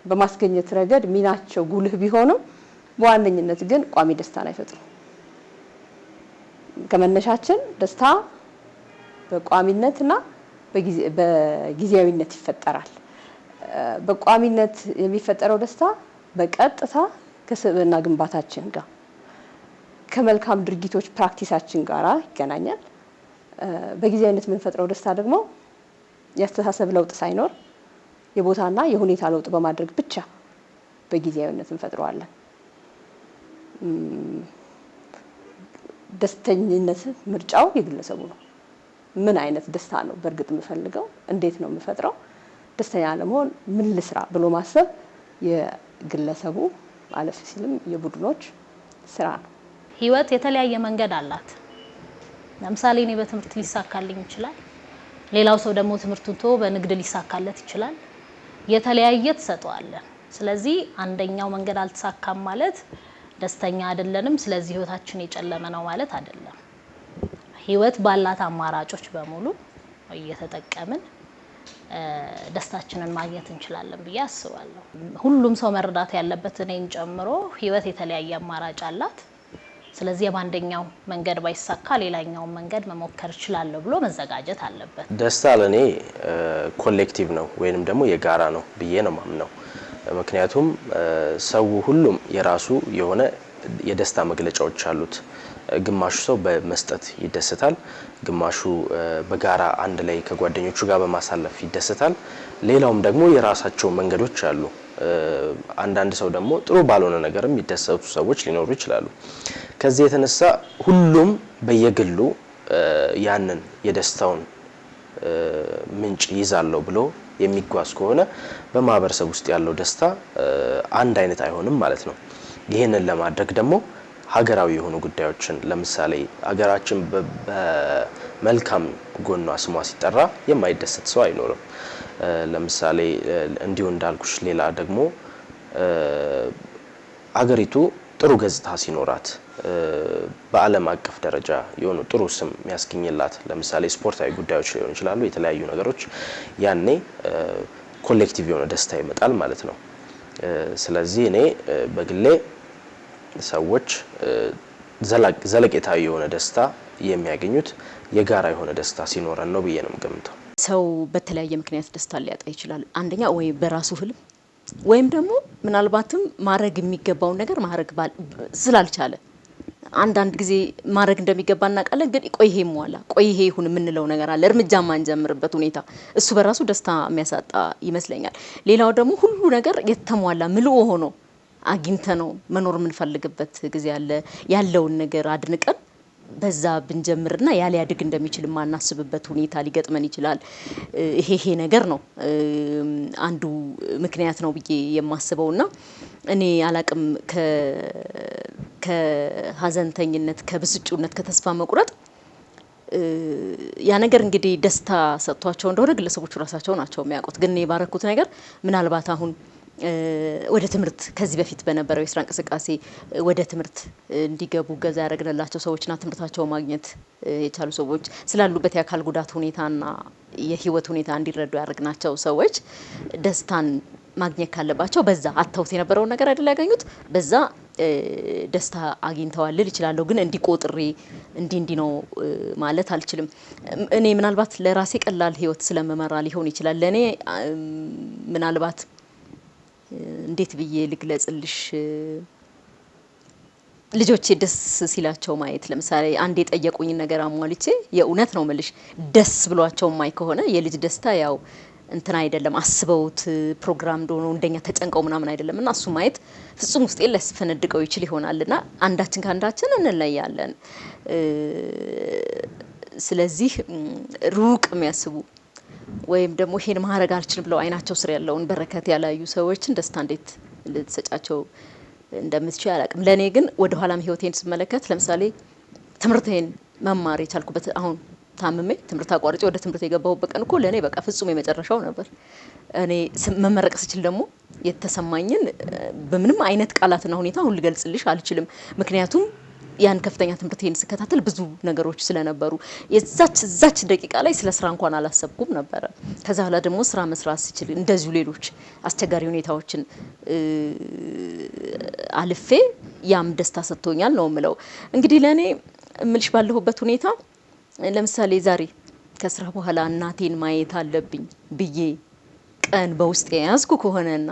በማስገኘት ረገድ ሚናቸው ጉልህ ቢሆንም በዋነኝነት ግን ቋሚ ደስታን አይፈጥሩም። ከመነሻችን ደስታ በቋሚነትና በጊዜያዊነት ይፈጠራል። በቋሚነት የሚፈጠረው ደስታ በቀጥታ ከስብዕና ግንባታችን ጋር ከመልካም ድርጊቶች practice ኣችን ጋር ይገናኛል። በጊዜያዊነት የምንፈጥረው ደስታ ደግሞ የአስተሳሰብ ለውጥ ሳይኖር የቦታና የሁኔታ ለውጥ በማድረግ ብቻ በጊዜያዊነት እንፈጥረዋለን። ደስተኝነት ምርጫው የግለሰቡ ነው። ምን አይነት ደስታ ነው በእርግጥ የምፈልገው? እንዴት ነው የምፈጥረው? ደስተኛ ለመሆን ምን ልስራ ብሎ ማሰብ የግለሰቡ አለፍ ሲልም የቡድኖች ስራ ነው። ህይወት የተለያየ መንገድ አላት። ለምሳሌ እኔ በትምህርት ሊሳካልኝ ይችላል። ሌላው ሰው ደግሞ ትምህርቱን ትቶ በንግድ ሊሳካለት ይችላል። የተለያየ ትሰጠዋለን። ስለዚህ አንደኛው መንገድ አልተሳካም ማለት ደስተኛ አይደለንም፣ ስለዚህ ህይወታችን የጨለመ ነው ማለት አይደለም። ህይወት ባላት አማራጮች በሙሉ እየተጠቀምን ደስታችንን ማግኘት እንችላለን ብዬ አስባለሁ። ሁሉም ሰው መረዳት ያለበት እኔን ጨምሮ ህይወት የተለያየ አማራጭ አላት። ስለዚህ በአንደኛው መንገድ ባይሳካ ሌላኛውን መንገድ መሞከር እችላለሁ ብሎ መዘጋጀት አለበት። ደስታ ለእኔ collective ነው ወይንም ደግሞ የጋራ ነው ብዬ ነው ማምነው። ምክንያቱም ሰው ሁሉም የራሱ የሆነ የደስታ መግለጫዎች አሉት። ግማሹ ሰው በመስጠት ይደሰታል፣ ግማሹ በጋራ አንድ ላይ ከጓደኞቹ ጋር በማሳለፍ ይደሰታል። ሌላውም ደግሞ የራሳቸው መንገዶች አሉ። አንዳንድ ሰው ደግሞ ጥሩ ባልሆነ ነገርም የሚደሰቱ ሰዎች ሊኖሩ ይችላሉ። ከዚህ የተነሳ ሁሉም በየግሉ ያንን የደስታውን ምንጭ ይዛለው ብሎ የሚጓዝ ከሆነ በማህበረሰብ ውስጥ ያለው ደስታ አንድ አይነት አይሆንም ማለት ነው። ይህንን ለማድረግ ደግሞ ሀገራዊ የሆኑ ጉዳዮችን፣ ለምሳሌ ሀገራችን በመልካም ጎኗ ስሟ ሲጠራ የማይደሰት ሰው አይኖርም። ለምሳሌ እንዲሁ እንዳልኩሽ ሌላ ደግሞ አገሪቱ ጥሩ ገጽታ ሲኖራት፣ በዓለም አቀፍ ደረጃ የሆኑ ጥሩ ስም የሚያስገኝላት፣ ለምሳሌ ስፖርታዊ ጉዳዮች ሊሆኑ ይችላሉ፣ የተለያዩ ነገሮች፣ ያኔ collective የሆነ ደስታ ይመጣል ማለት ነው። ስለዚህ እኔ በግሌ ሰዎች ዘለቄታዊ የሆነ ደስታ የሚያገኙት የጋራ የሆነ ደስታ ሲኖረን ነው ብዬ ነው የምገምተው። ሰው በተለያየ ምክንያት ደስታ ሊያጣ ይችላል። አንደኛ ወይ በራሱ ህልም ወይም ደግሞ ምናልባትም ማድረግ የሚገባውን ነገር ማድረግ ስላልቻለ። አንዳንድ ጊዜ ማድረግ እንደሚገባ እናውቃለን፣ ግን ቆይ ይሄ ይሟላ፣ ቆይ ይሄ ይሁን የምንለው ነገር አለ። እርምጃ ማንጀምርበት ሁኔታ እሱ በራሱ ደስታ የሚያሳጣ ይመስለኛል። ሌላው ደግሞ ሁሉ ነገር የተሟላ ምልኦ ሆኖ አግኝተ ነው መኖር የምንፈልግበት ጊዜ አለ። ያለውን ነገር አድንቀን በዛ ብንጀምርና ያ ሊያድግ እንደሚችል የማናስብበት ሁኔታ ሊገጥመን ይችላል። ይሄ ነገር ነው አንዱ ምክንያት ነው ብዬ የማስበውና እኔ አላቅም፣ ከሀዘንተኝነት፣ ከብስጩነት፣ ከተስፋ መቁረጥ ያ ነገር እንግዲህ ደስታ ሰጥቷቸው እንደሆነ ግለሰቦቹ ራሳቸው ናቸው የሚያውቁት። ግን እኔ የባረኩት ነገር ምናልባት አሁን ወደ ትምህርት ከዚህ በፊት በነበረው የስራ እንቅስቃሴ ወደ ትምህርት እንዲገቡ እገዛ ያደረግንላቸው ሰዎችና ትምህርታቸው ማግኘት የቻሉ ሰዎች፣ ስላሉበት የአካል ጉዳት ሁኔታና የህይወት ሁኔታ እንዲረዱ ያደረግናቸው ሰዎች ደስታን ማግኘት ካለባቸው በዛ አጥተውት የነበረውን ነገር አይደል ያገኙት፣ በዛ ደስታ አግኝተዋል ልል እችላለሁ። ግን እንዲህ ቆጥሬ እንዲህ እንዲህ ነው ማለት አልችልም። እኔ ምናልባት ለራሴ ቀላል ህይወት ስለምመራ ሊሆን ይችላል። ለእኔ ምናልባት እንዴት ብዬ ልግለጽልሽ፣ ልጆቼ ደስ ሲላቸው ማየት፣ ለምሳሌ አንድ የጠየቁኝ ነገር አሟልቼ፣ የእውነት ነው ምልሽ፣ ደስ ብሏቸው ማይ ከሆነ፣ የልጅ ደስታ ያው እንትን አይደለም፣ አስበውት ፕሮግራም እንደሆነ እንደኛ ተጨንቀው ምናምን አይደለም፣ እና እሱ ማየት ፍጹም ውስጤን ሊያስፈነድቀው ይችል ይሆናል። እና አንዳችን ከአንዳችን እንለያለን። ስለዚህ ሩቅ የሚያስቡ ወይም ደግሞ ይሄን ማድረግ አልችልም ብለው አይናቸው ስር ያለውን በረከት ያላዩ ሰዎችን ደስታ እንዴት ልትሰጫቸው እንደምትችል አላውቅም። ለእኔ ግን ወደ ኋላም ህይወቴን ስመለከት፣ ለምሳሌ ትምህርቴን መማር የቻልኩበት፣ አሁን ታምሜ ትምህርት አቋርጬ ወደ ትምህርት የገባሁበት ቀን እኮ ለእኔ በቃ ፍጹም የመጨረሻው ነበር። እኔ መመረቅ ስችል ደግሞ የተሰማኝን በምንም አይነት ቃላትና ሁኔታ አሁን ልገልጽልሽ አልችልም። ምክንያቱም ያን ከፍተኛ ትምህርቴን ስከታተል ብዙ ነገሮች ስለነበሩ የዛች እዛች ደቂቃ ላይ ስለ ስራ እንኳን አላሰብኩም ነበረ። ከዛ በኋላ ደግሞ ስራ መስራት ስችል እንደዚሁ ሌሎች አስቸጋሪ ሁኔታዎችን አልፌ ያም ደስታ ሰጥቶኛል ነው የምለው። እንግዲህ ለእኔ እምልሽ ባለሁበት ሁኔታ፣ ለምሳሌ ዛሬ ከስራ በኋላ እናቴን ማየት አለብኝ ብዬ ቀን በውስጥ የያዝኩ ከሆነና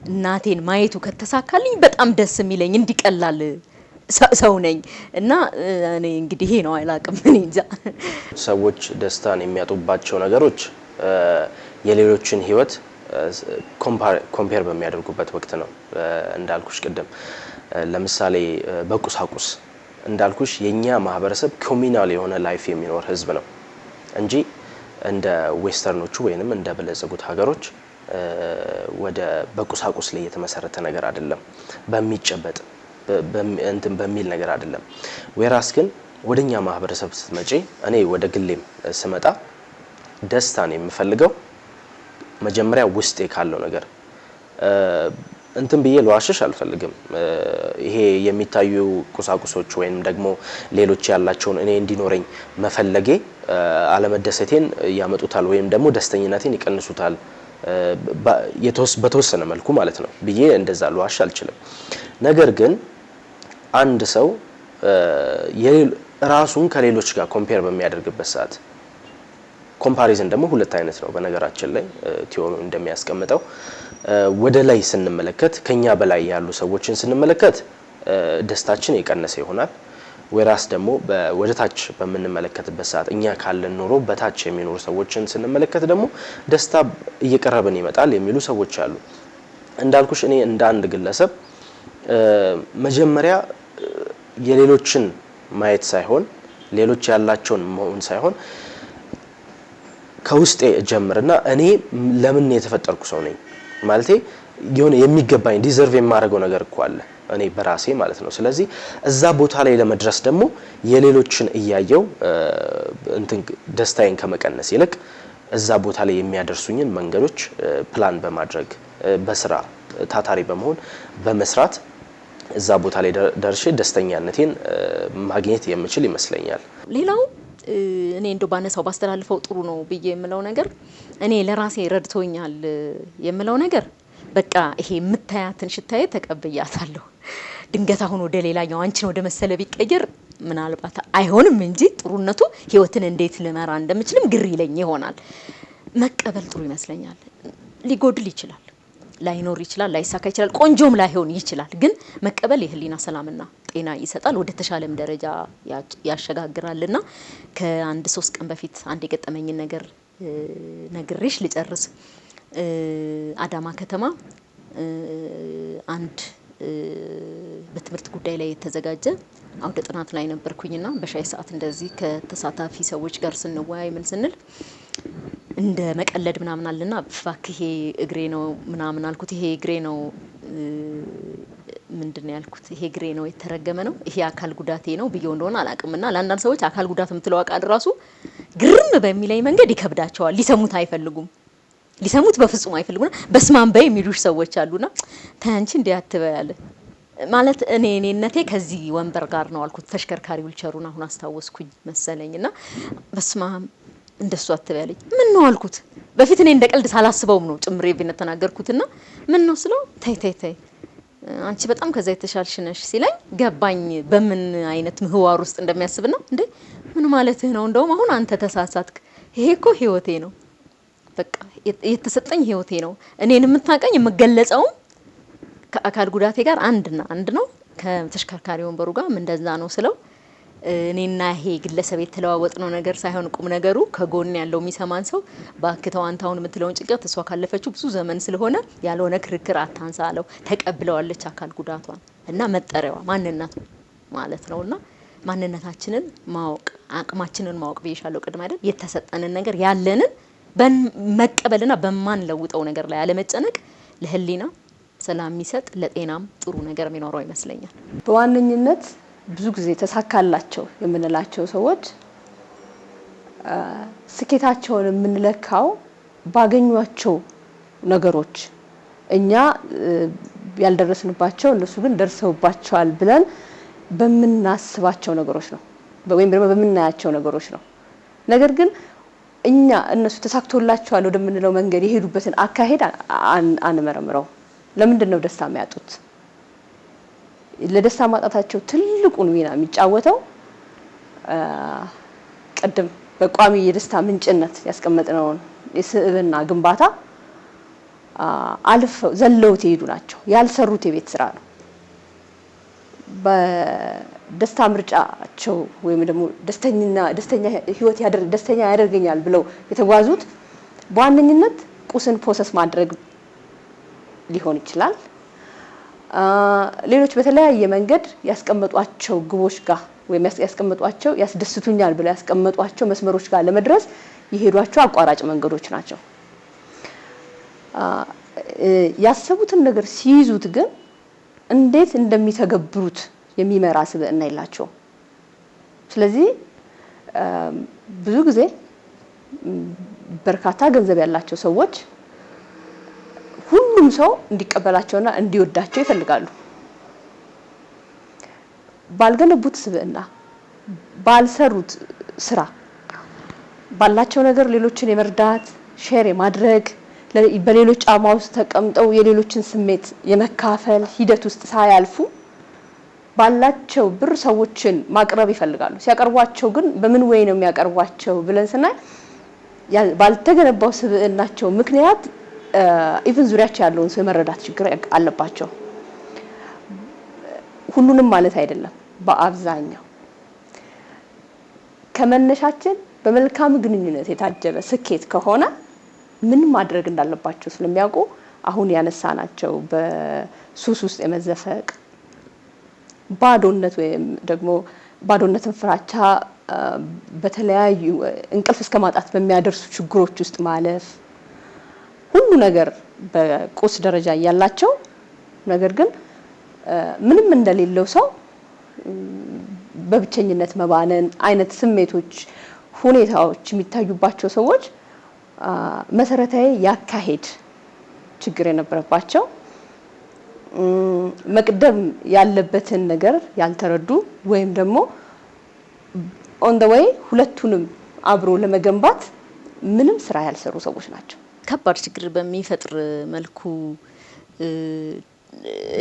እናቴን ማየቱ ከተሳካልኝ በጣም ደስ የሚለኝ እንዲቀላል ሰው ነኝ። እና እኔ እንግዲህ ይሄ ነው፣ አላቅም፣ እኔ እንጃ። ሰዎች ደስታን የሚያጡባቸው ነገሮች የሌሎችን ህይወት compare በሚያደርጉበት ወቅት ነው። እንዳልኩሽ ቅድም ለምሳሌ በቁሳቁስ፣ እንዳልኩሽ የኛ ማህበረሰብ communal የሆነ life የሚኖር ህዝብ ነው እንጂ እንደ western ኦቹ ወይንም እንደ በለጸጉት ሀገሮች ወደ በቁሳቁስ ላይ የተመሰረተ ነገር አይደለም፣ በሚጨበጥ እንትን በሚል ነገር አይደለም። Whereas ግን ወደኛ ማህበረሰብ ስትመጪ፣ እኔ ወደ ግሌም ስመጣ ደስታን የምፈልገው መጀመሪያ ውስጤ ካለው ነገር እንትን ብዬ ልዋሽሽ አልፈልግም። ይሄ የሚታዩ ቁሳቁሶች ወይም ደግሞ ሌሎች ያላቸውን እኔ እንዲኖረኝ መፈለጌ አለመደሰቴን ያመጡታል ወይም ደግሞ ደስተኝነቴን ይቀንሱታል በተወሰነ መልኩ ማለት ነው ብዬ እንደዛ ልዋሽ አልችልም። ነገር ግን አንድ ሰው ራሱን ከሌሎች ጋር compare በሚያደርግበት ሰዓት፣ comparison ደግሞ ሁለት አይነት ነው በነገራችን ላይ፣ theory እንደሚያስቀምጠው ወደ ላይ ስንመለከት፣ ከኛ በላይ ያሉ ሰዎችን ስንመለከት ደስታችን የቀነሰ ይሆናል። ወይራስ ደግሞ ወደ ታች በምንመለከትበት ሰዓት፣ እኛ ካለን ኑሮ በታች የሚኖሩ ሰዎችን ስንመለከት ደግሞ ደስታ እየቀረበን ይመጣል የሚሉ ሰዎች አሉ። እንዳልኩሽ እኔ እንደ አንድ ግለሰብ መጀመሪያ የሌሎችን ማየት ሳይሆን፣ ሌሎች ያላቸውን መሆን ሳይሆን፣ ከውስጤ እጀምርና እኔ ለምን የተፈጠርኩ ሰው ነኝ፣ ማለቴ የሆነ የሚገባኝ deserve የማደርገው ነገር እኮ አለ እኔ በራሴ ማለት ነው። ስለዚህ እዛ ቦታ ላይ ለመድረስ ደግሞ የሌሎችን እያየው እንትን ደስታዬን ከመቀነስ ይልቅ እዛ ቦታ ላይ የሚያደርሱኝን መንገዶች ፕላን በማድረግ፣ በስራ ታታሪ በመሆን፣ በመስራት እዛ ቦታ ላይ ደርሼ ደስተኛነቴን ማግኘት የምችል ይመስለኛል። ሌላው እኔ እንደው ባነሳው ባስተላልፈው ጥሩ ነው ብዬ የምለው ነገር፣ እኔ ለራሴ ረድቶኛል የምለው ነገር፣ በቃ ይሄ የምታያትን ሽታዬ ተቀብያታለሁ። ድንገት አሁን ወደ ሌላኛው አንቺን ወደ መሰለ ቢቀየር ምናልባት አይሆንም እንጂ ጥሩነቱ ህይወትን እንዴት ልመራ እንደምችልም ግር ይለኝ ይሆናል። መቀበል ጥሩ ይመስለኛል። ሊጎድል ይችላል፣ ላይኖር ይችላል፣ ላይሳካ ይችላል፣ ቆንጆም ላይሆን ይችላል። ግን መቀበል የህሊና ሰላምና ጤና ይሰጣል፣ ወደ ተሻለም ደረጃ ያሸጋግራልና ከአንድ 3 ቀን በፊት አንድ የገጠመኝን ነገር ነግሬሽ ልጨርስ። አዳማ ከተማ አንድ በትምህርት ጉዳይ ላይ የተዘጋጀ አውደ ጥናት ላይ ነበርኩኝና በሻይ ሰዓት እንደዚህ ከተሳታፊ ሰዎች ጋር ስንወያይ ምን ስንል እንደ መቀለድ ምናምን አለና እባክህ ይሄ እግሬ ነው ምናምን አልኩት። ይሄ እግሬ ነው፣ ምንድን ነው ያልኩት? ይሄ እግሬ ነው፣ የተረገመ ነው፣ ይሄ አካል ጉዳቴ ነው ብዬው እንደሆነ አላውቅም። እና ለአንዳንድ ሰዎች አካል ጉዳት የምትለው ቃል ራሱ ግርም በሚለኝ መንገድ ይከብዳቸዋል። ሊሰሙት አይፈልጉም። ሊሰሙት በፍጹም አይፈልጉም። በስማም በይ የሚሉሽ ሰዎች አሉና ተይ አንቺ እንዲህ አትበይ አለ። ማለት እኔ እኔነቴ ከዚህ ወንበር ጋር ነው አልኩት። ተሽከርካሪ ዊልቸሩን አሁን አስታወስኩኝ መሰለኝ። እና በስማም እንደሱ አትበይ አለኝ። ምን ነው አልኩት። በፊት እኔ እንደ ቀልድ ሳላስበውም ነው ጭምሬ ቢነት ተናገርኩትና ምን ነው ስለው ተይ ተይ ተይ፣ አንቺ በጣም ከዛ የተሻልሽ ነሽ ሲለኝ ገባኝ በምን አይነት ምህዋር ውስጥ እንደሚያስብና እንዴ ምን ማለትህ ነው? እንደውም አሁን አንተ ተሳሳትክ። ይሄ እኮ ህይወቴ ነው። በቃ የተሰጠኝ ህይወቴ ነው። እኔን የምታቀኝ የምገለጸውም ከአካል ጉዳቴ ጋር አንድና አንድ ነው። ከተሽከርካሪ ወንበሩ ጋር እንደዛ ነው ስለው እኔና ይሄ ግለሰብ የተለዋወጥነው ነገር ሳይሆን ቁም ነገሩ ከጎን ያለው የሚሰማን ሰው እባክህ ተው አንተ አሁን የምትለውን ጭንቀት እሷ ካለፈችው ብዙ ዘመን ስለሆነ ያልሆነ ክርክር አታንሳ አለው። ተቀብለዋለች አካል ጉዳቷን እና መጠሪያዋ ማንነቷ ማለት ነውና ማንነታችንን ማወቅ፣ አቅማችንን ማወቅ ብዬሻለሁ ቅድም አይደል? የተሰጠንን ነገር ያለንን መቀበልና በማንለውጠው ነገር ላይ አለመጨነቅ ለህሊና ሰላም የሚሰጥ፣ ለጤናም ጥሩ ነገር የሚኖረው ይመስለኛል። በዋነኝነት ብዙ ጊዜ ተሳካላቸው የምንላቸው ሰዎች ስኬታቸውን የምንለካው ባገኟቸው ነገሮች፣ እኛ ያልደረስንባቸው እነሱ ግን ደርሰውባቸዋል ብለን በምናስባቸው ነገሮች ነው ወይም ደግሞ በምናያቸው ነገሮች ነው። ነገር ግን እኛ እነሱ ተሳክቶላቸዋል ወደምንለው መንገድ የሄዱበትን አካሄድ አንመረምረው። ለምንድን ነው ደስታ የሚያጡት? ለደስታ ማጣታቸው ትልቁን ሚና የሚጫወተው ቅድም በቋሚ የደስታ ምንጭነት ያስቀመጥነውን የስብዕና ግንባታ አልፈው ዘለውት የሄዱ ናቸው። ያልሰሩት የቤት ስራ ነው። በደስታ ምርጫቸው ወይም ደግሞ ደስተኛ ህይወት ደስተኛ ያደርገኛል ብለው የተጓዙት በዋነኝነት ቁስን possess ማድረግ ሊሆን ይችላል። ሌሎች በተለያየ መንገድ ያስቀመጧቸው ግቦች ጋር ወይም ያስቀመጧቸው ያስደስቱኛል ብለው ያስቀመጧቸው መስመሮች ጋር ለመድረስ የሄዷቸው አቋራጭ መንገዶች ናቸው። ያሰቡትን ነገር ሲይዙት ግን እንዴት እንደሚተገብሩት የሚመራ ስብዕና የላቸውም። ስለዚህ ብዙ ጊዜ በርካታ ገንዘብ ያላቸው ሰዎች ሁሉም ሁሉም ሰው እንዲቀበላቸውና እንዲወዳቸው ይፈልጋሉ። ባልገነቡት ስብዕና፣ ባልሰሩት ስራ፣ ባላቸው ነገር ሌሎችን የመርዳት፣ share የማድረግ፣ በሌሎች ጫማ ውስጥ ተቀምጠው የሌሎችን ስሜት የመካፈል ሂደት ውስጥ ሳያልፉ ባላቸው ብር ሰዎችን ማቅረብ ይፈልጋሉ። ሲያቀርቧቸው ግን በምን way ነው የሚያቀርቧቸው ብለን ስናይ ባልተገነባው ስብዕናቸው ምክንያት even ዙሪያቸው ያለውን ሰው የመረዳት ችግር አለባቸው። ሁሉንም ማለት አይደለም፣ በአብዛኛው ከመነሻችን በመልካም ግንኙነት የታጀበ ስኬት ከሆነ ምን ማድረግ እንዳለባቸው ስለሚያውቁ አሁን ያነሳናቸው በሱስ ውስጥ የመዘፈቅ፣ ባዶነት ወይም ደግሞ ባዶነትን ፍራቻ፣ በተለያዩ እንቅልፍ እስከ ማጣት በሚያደርሱ ችግሮች ውስጥ ማለፍ፣ ሁሉ ነገር በቁስ ደረጃ እያላቸው ነገር ግን ምንም እንደሌለው ሰው በብቸኝነት መባነን አይነት ስሜቶች፣ ሁኔታዎች የሚታዩባቸው ሰዎች መሰረታዊ ያካሄድ ችግር የነበረባቸው፣ መቅደም ያለበትን ነገር ያልተረዱ ወይም ደግሞ on the way ሁለቱንም አብሮ ለመገንባት ምንም ስራ ያልሰሩ ሰዎች ናቸው። ከባድ ችግር በሚፈጥር መልኩ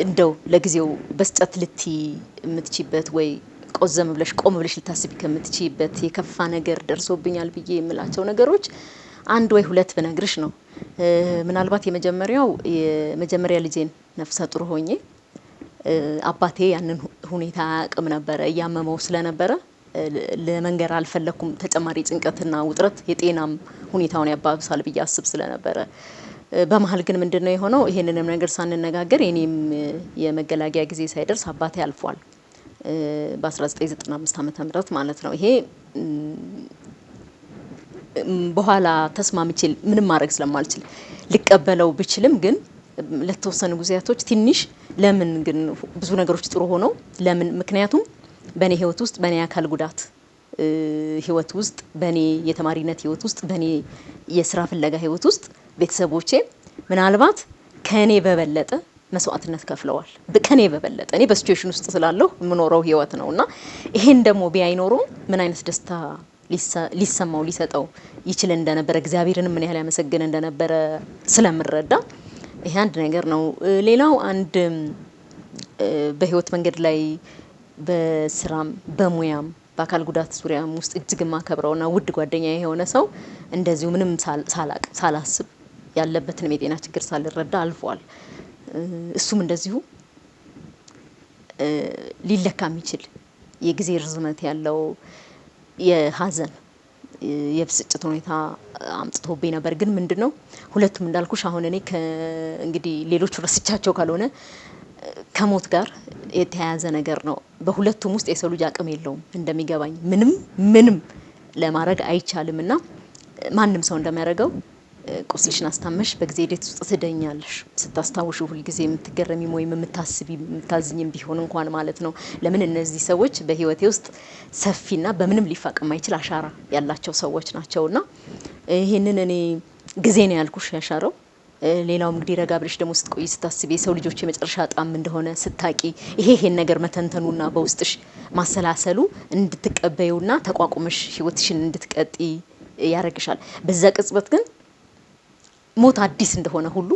እንደው ለጊዜው በስጨት ልቲ የምትችይበት ወይ ቆዘም ብለሽ ቆም ብለሽ ልታስቢ ከምትችይበት የከፋ ነገር ደርሶብኛል ብዬ የምላቸው ነገሮች አንድ ወይ ሁለት ብነግርሽ ነው። ምናልባት የመጀመሪያው የመጀመሪያ ልጄን ነፍሰ ጡር ሆኜ አባቴ ያንን ሁኔታ አያውቅም ነበረ። እያመመው ስለነበረ ለመንገር አልፈለኩም። ተጨማሪ ጭንቀትና ውጥረት የጤናም ሁኔታውን ያባብሳል ብዬ አስብ ስለነበረ፣ በመሀል ግን ምንድነው የሆነው? ይሄንንም ነገር ሳንነጋገር የኔም የመገላገያ ጊዜ ሳይደርስ አባቴ አልፏል። በ1995 ዓመተ ምህረት ማለት ነው። ይሄ በኋላ ተስማምቼ ምንም ማድረግ ስለማልችል ልቀበለው ብችልም ግን ለተወሰኑ ጊዜያቶች ትንሽ ለምን ግን ብዙ ነገሮች ጥሩ ሆነው ለምን፣ ምክንያቱም በእኔ ህይወት ውስጥ፣ በእኔ አካል ጉዳት ህይወት ውስጥ፣ በእኔ የተማሪነት ህይወት ውስጥ፣ በእኔ የስራ ፍለጋ ህይወት ውስጥ ቤተሰቦቼ ምናልባት ከእኔ በበለጠ መስዋዕትነት ከፍለዋል። ከኔ በበለጠ እኔ በ situation ውስጥ ስላለሁ የምኖረው ህይወት ነው እና ይሄን ደግሞ ቢያይ ኖሮ ምን አይነት ደስታ ሊሰማው ሊሰጠው ይችል እንደነበረ፣ እግዚአብሔርን ምን ያህል ያመሰግን እንደነበረ ስለምረዳ ይሄ አንድ ነገር ነው። ሌላው አንድ በህይወት መንገድ ላይ በስራም በሙያም በአካል ጉዳት ዙሪያም ውስጥ እጅግ የማከብረውና ውድ ጓደኛ የሆነ ሰው እንደዚሁ ምንም ሳላቅ ሳላስብ ያለበትንም የጤና ችግር ሳልረዳ አልፏል። እሱም እንደዚሁ ሊለካ የሚችል የጊዜ ርዝመት ያለው የሀዘን የብስጭት ሁኔታ አምጥቶብኝ ነበር። ግን ምንድነው ሁለቱም እንዳልኩሽ አሁን እኔ እንግዲህ ሌሎቹ ረስቻቸው ካልሆነ ከሞት ጋር የተያያዘ ነገር ነው። በሁለቱም ውስጥ የሰው ልጅ አቅም የለውም፣ እንደሚገባኝ ምንም ምንም ለማድረግ አይቻልም እና ማንም ሰው እንደሚያደርገው ቁስልሽን አስታመሽ በጊዜ ሂደት ውስጥ ትደኛለሽ። ስታስታውሹ ሁልጊዜ የምትገረሚም ወይም የምታስቢ የምታዝኝም ቢሆን እንኳን ማለት ነው። ለምን እነዚህ ሰዎች በህይወቴ ውስጥ ሰፊና በምንም ሊፋቅ የማይችል አሻራ ያላቸው ሰዎች ናቸውና ይህንን እኔ ጊዜ ነው ያልኩሽ ያሻረው። ሌላውም እንግዲህ ረጋ ብለሽ ደግሞ ስትቆይ ስታስቢ የሰው ልጆች የመጨረሻ ጣም እንደሆነ ስታቂ ይሄን ነገር መተንተኑና በውስጥሽ ማሰላሰሉ እንድትቀበዩና ተቋቁመሽ ህይወትሽን እንድትቀጥይ ያደርግሻል። በዛ ቅጽበት ግን ሞት አዲስ እንደሆነ ሁሉ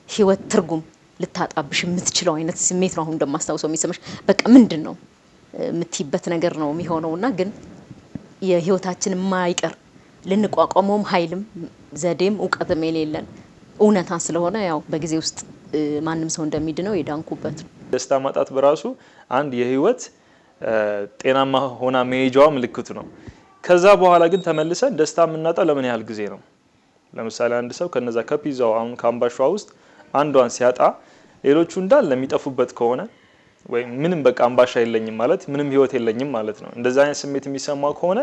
ህይወት ትርጉም ልታጣብሽ የምትችለው አይነት ስሜት ነው አሁን እንደማስታውሰው የሚሰማሽ። በቃ ምንድን ነው የምትይበት ነገር ነው የሚሆነውና ግን የህይወታችን የማይቀር ልንቋቋመውም ኃይልም ዘዴም እውቀትም የሌለን እውነታ ስለሆነ ያው በጊዜ ውስጥ ማንም ሰው እንደሚድነው የዳንኩበት ነው። ደስታ ማጣት በራሱ አንድ የህይወት ጤናማ ሆና መሄጃዋ ምልክቱ ነው። ከዛ በኋላ ግን ተመልሰን ደስታ የምናጣው ለምን ያህል ጊዜ ነው? ለምሳሌ አንድ ሰው ከነዛ ከፒዛው አሁን ከአምባሻዋ ውስጥ አንዷን ሲያጣ ሌሎቹ እንዳለ የሚጠፉበት ከሆነ ወይም ምንም በቃ አምባሻ የለኝም ማለት ምንም ህይወት የለኝም ማለት ነው። እንደዛ አይነት ስሜት የሚሰማው ከሆነ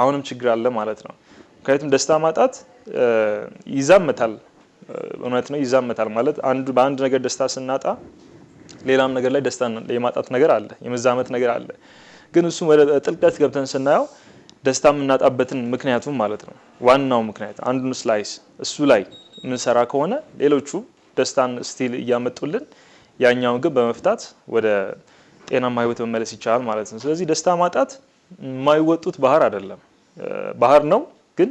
አሁንም ችግር አለ ማለት ነው። ምክንያቱም ደስታ ማጣት ይዛመታል፣ እውነት ነው፣ ይዛመታል ማለት አንዱ በአንድ ነገር ደስታ ስናጣ ሌላም ነገር ላይ ደስታ የማጣት ነገር አለ፣ የመዛመት ነገር አለ። ግን እሱም ወደ ጥልቀት ገብተን ስናየው ደስታ የምናጣበትን ምክንያቱም ማለት ነው ዋናው ምክንያት አንዱን slice እሱ ላይ የምንሰራ ከሆነ ሌሎቹ ደስታን still እያመጡልን ያኛውን ግን በመፍታት ወደ ጤናማ ህይወት መመለስ ይቻላል ማለት ነው። ስለዚህ ደስታ ማጣት የማይወጡት ባህር አይደለም፣ ባህር ነው ግን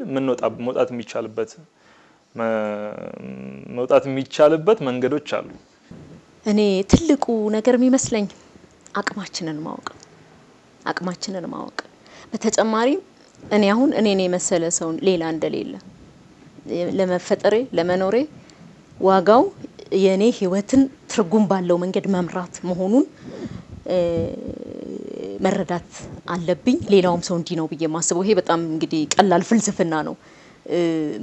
መውጣት የሚቻልበት መንገዶች አሉ። እኔ ትልቁ ነገር የሚመስለኝ አቅማችንን ማወቅ አቅማችንን ማወቅ። በተጨማሪም እኔ አሁን እኔን የመሰለ ሰው ሌላ እንደሌለ፣ ለመፈጠሬ ለመኖሬ ዋጋው የኔ ህይወትን ትርጉም ባለው መንገድ መምራት መሆኑን መረዳት አለብኝ። ሌላውም ሰው እንዲህ ነው ብዬ ማስበው። ይሄ በጣም እንግዲህ ቀላል ፍልስፍና ነው።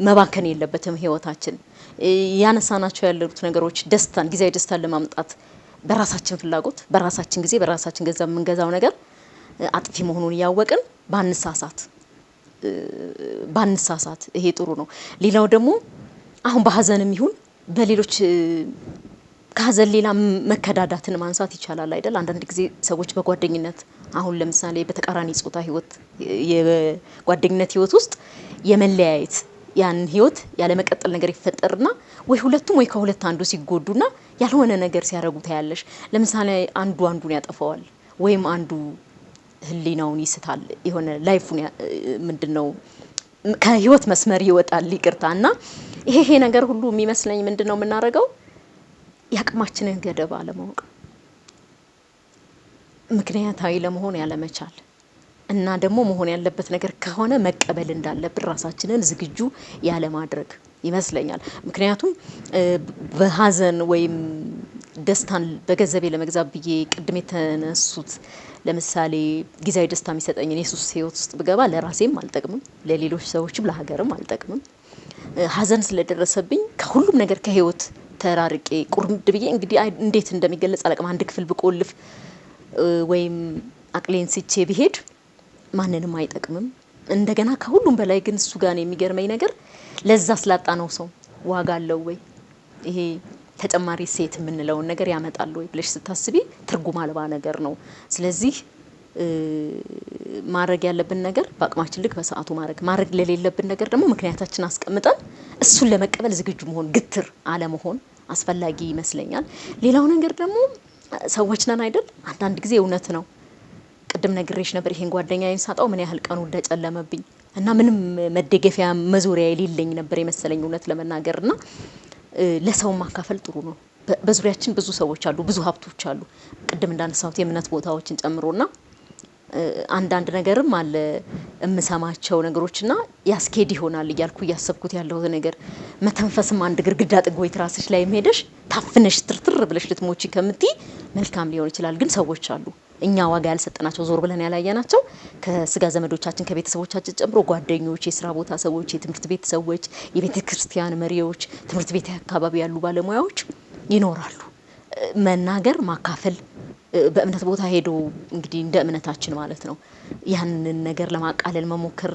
መባከን የለበትም ህይወታችን። ያነሳናቸው ያሉት ነገሮች ደስታን፣ ጊዜያዊ ደስታን ለማምጣት በራሳችን ፍላጎት፣ በራሳችን ጊዜ፣ በራሳችን ገንዘብ የምንገዛው ነገር አጥፊ መሆኑን እያወቅን ባንሳሳት ይሄ ጥሩ ነው። ሌላው ደግሞ አሁን በሀዘንም ይሁን በሌሎች፣ ከሀዘን ሌላ መከዳዳትን ማንሳት ይቻላል አይደል? አንዳንድ ጊዜ ሰዎች በጓደኝነት፣ አሁን ለምሳሌ በተቃራኒ ጾታ ህይወት፣ የጓደኝነት ህይወት ውስጥ የመለያየት፣ ያን ህይወት ያለመቀጠል ነገር ይፈጠርና ወይ ሁለቱም ወይ ከሁለት አንዱ ሲጎዱና ያልሆነ ነገር ሲያደርጉ ታያለሽ። ለምሳሌ አንዱ አንዱን ያጠፋዋል ወይም አንዱ ህሊናውን ይስታል፣ የሆነ life ኡን ምንድነው ከህይወት መስመር ይወጣል። ይቅርታ። እና ይሄ ነገር ሁሉ የሚመስለኝ ምንድነው የምናደርገው የአቅማችንን ገደብ አለማወቅ፣ ምክንያታዊ ለመሆን ያለመቻል እና ደግሞ መሆን ያለበት ነገር ከሆነ መቀበል እንዳለብን ራሳችንን ዝግጁ ያለማድረግ ይመስለኛል። ምክንያቱም በሀዘን ወይም ደስታን በገንዘቤ ለመግዛት ብዬ ቅድም የተነሱት፣ ለምሳሌ ጊዜያዊ ደስታ የሚሰጠኝን የሱስ ህይወት ውስጥ ብገባ ለራሴም አልጠቅምም፣ ለሌሎች ሰዎችም ለሀገርም አልጠቅምም። ሀዘን ስለደረሰብኝ ከሁሉም ነገር ከህይወት ተራርቄ ቁርምድ ብዬ፣ እንግዲህ እንዴት እንደሚገለጽ አላቅም፣ አንድ ክፍል ብቆልፍ ወይም አቅሌን ስቼ ብሄድ ማንንም አይጠቅምም። እንደገና ከሁሉም በላይ ግን እሱ ጋር ነው የሚገርመኝ ነገር፣ ለዛ ስላጣ ነው ሰው ዋጋ አለው ወይ፣ ይሄ ተጨማሪ ሴት የምንለውን ነገር ያመጣል ወይ ብለሽ ስታስቢ ትርጉም አልባ ነገር ነው። ስለዚህ ማድረግ ያለብን ነገር በአቅማችን ልክ በሰዓቱ ማድረግ፣ ማድረግ ለሌለብን ነገር ደግሞ ምክንያታችን አስቀምጠን እሱን ለመቀበል ዝግጁ መሆን፣ ግትር አለመሆን አስፈላጊ ይመስለኛል። ሌላው ነገር ደግሞ ሰዎች ነን አይደል? አንዳንድ ጊዜ እውነት ነው። ቅድም ነግሬሽ ነበር ይሄን ጓደኛዬን ሳጣው ምን ያህል ቀኑ እንደጨለመብኝ እና ምንም መደገፊያ መዞሪያ የሌለኝ ነበር የመሰለኝ እውነት ለመናገር። እና ለሰው ማካፈል ጥሩ ነው። በዙሪያችን ብዙ ሰዎች አሉ፣ ብዙ ሀብቶች አሉ። ቅድም እንዳነሳሁት የእምነት ቦታዎችን ጨምሮና አንዳንድ ነገርም አለ የምሰማቸው ነገሮችና ያስኬድ ይሆናል እያልኩ እያሰብኩት ያለሁት ነገር፣ መተንፈስም አንድ ግርግዳ ጥግ ወይ ትራስሽ ላይ ሄደሽ ታፍነሽ ትርትር ብለሽ ልትሞቺ ከምትይ መልካም ሊሆን ይችላል። ግን ሰዎች አሉ እኛ ዋጋ ያልሰጠናቸው፣ ዞር ብለን ያላየናቸው፣ ከስጋ ዘመዶቻችን ከቤተሰቦቻችን ጨምሮ ጓደኞች፣ የስራ ቦታ ሰዎች፣ የትምህርት ቤት ሰዎች፣ የቤተ ክርስቲያን መሪዎች፣ ትምህርት ቤት አካባቢ ያሉ ባለሙያዎች ይኖራሉ። መናገር፣ ማካፈል፣ በእምነት ቦታ ሄዶ እንግዲህ እንደ እምነታችን ማለት ነው ያንን ነገር ለማቃለል መሞከር፣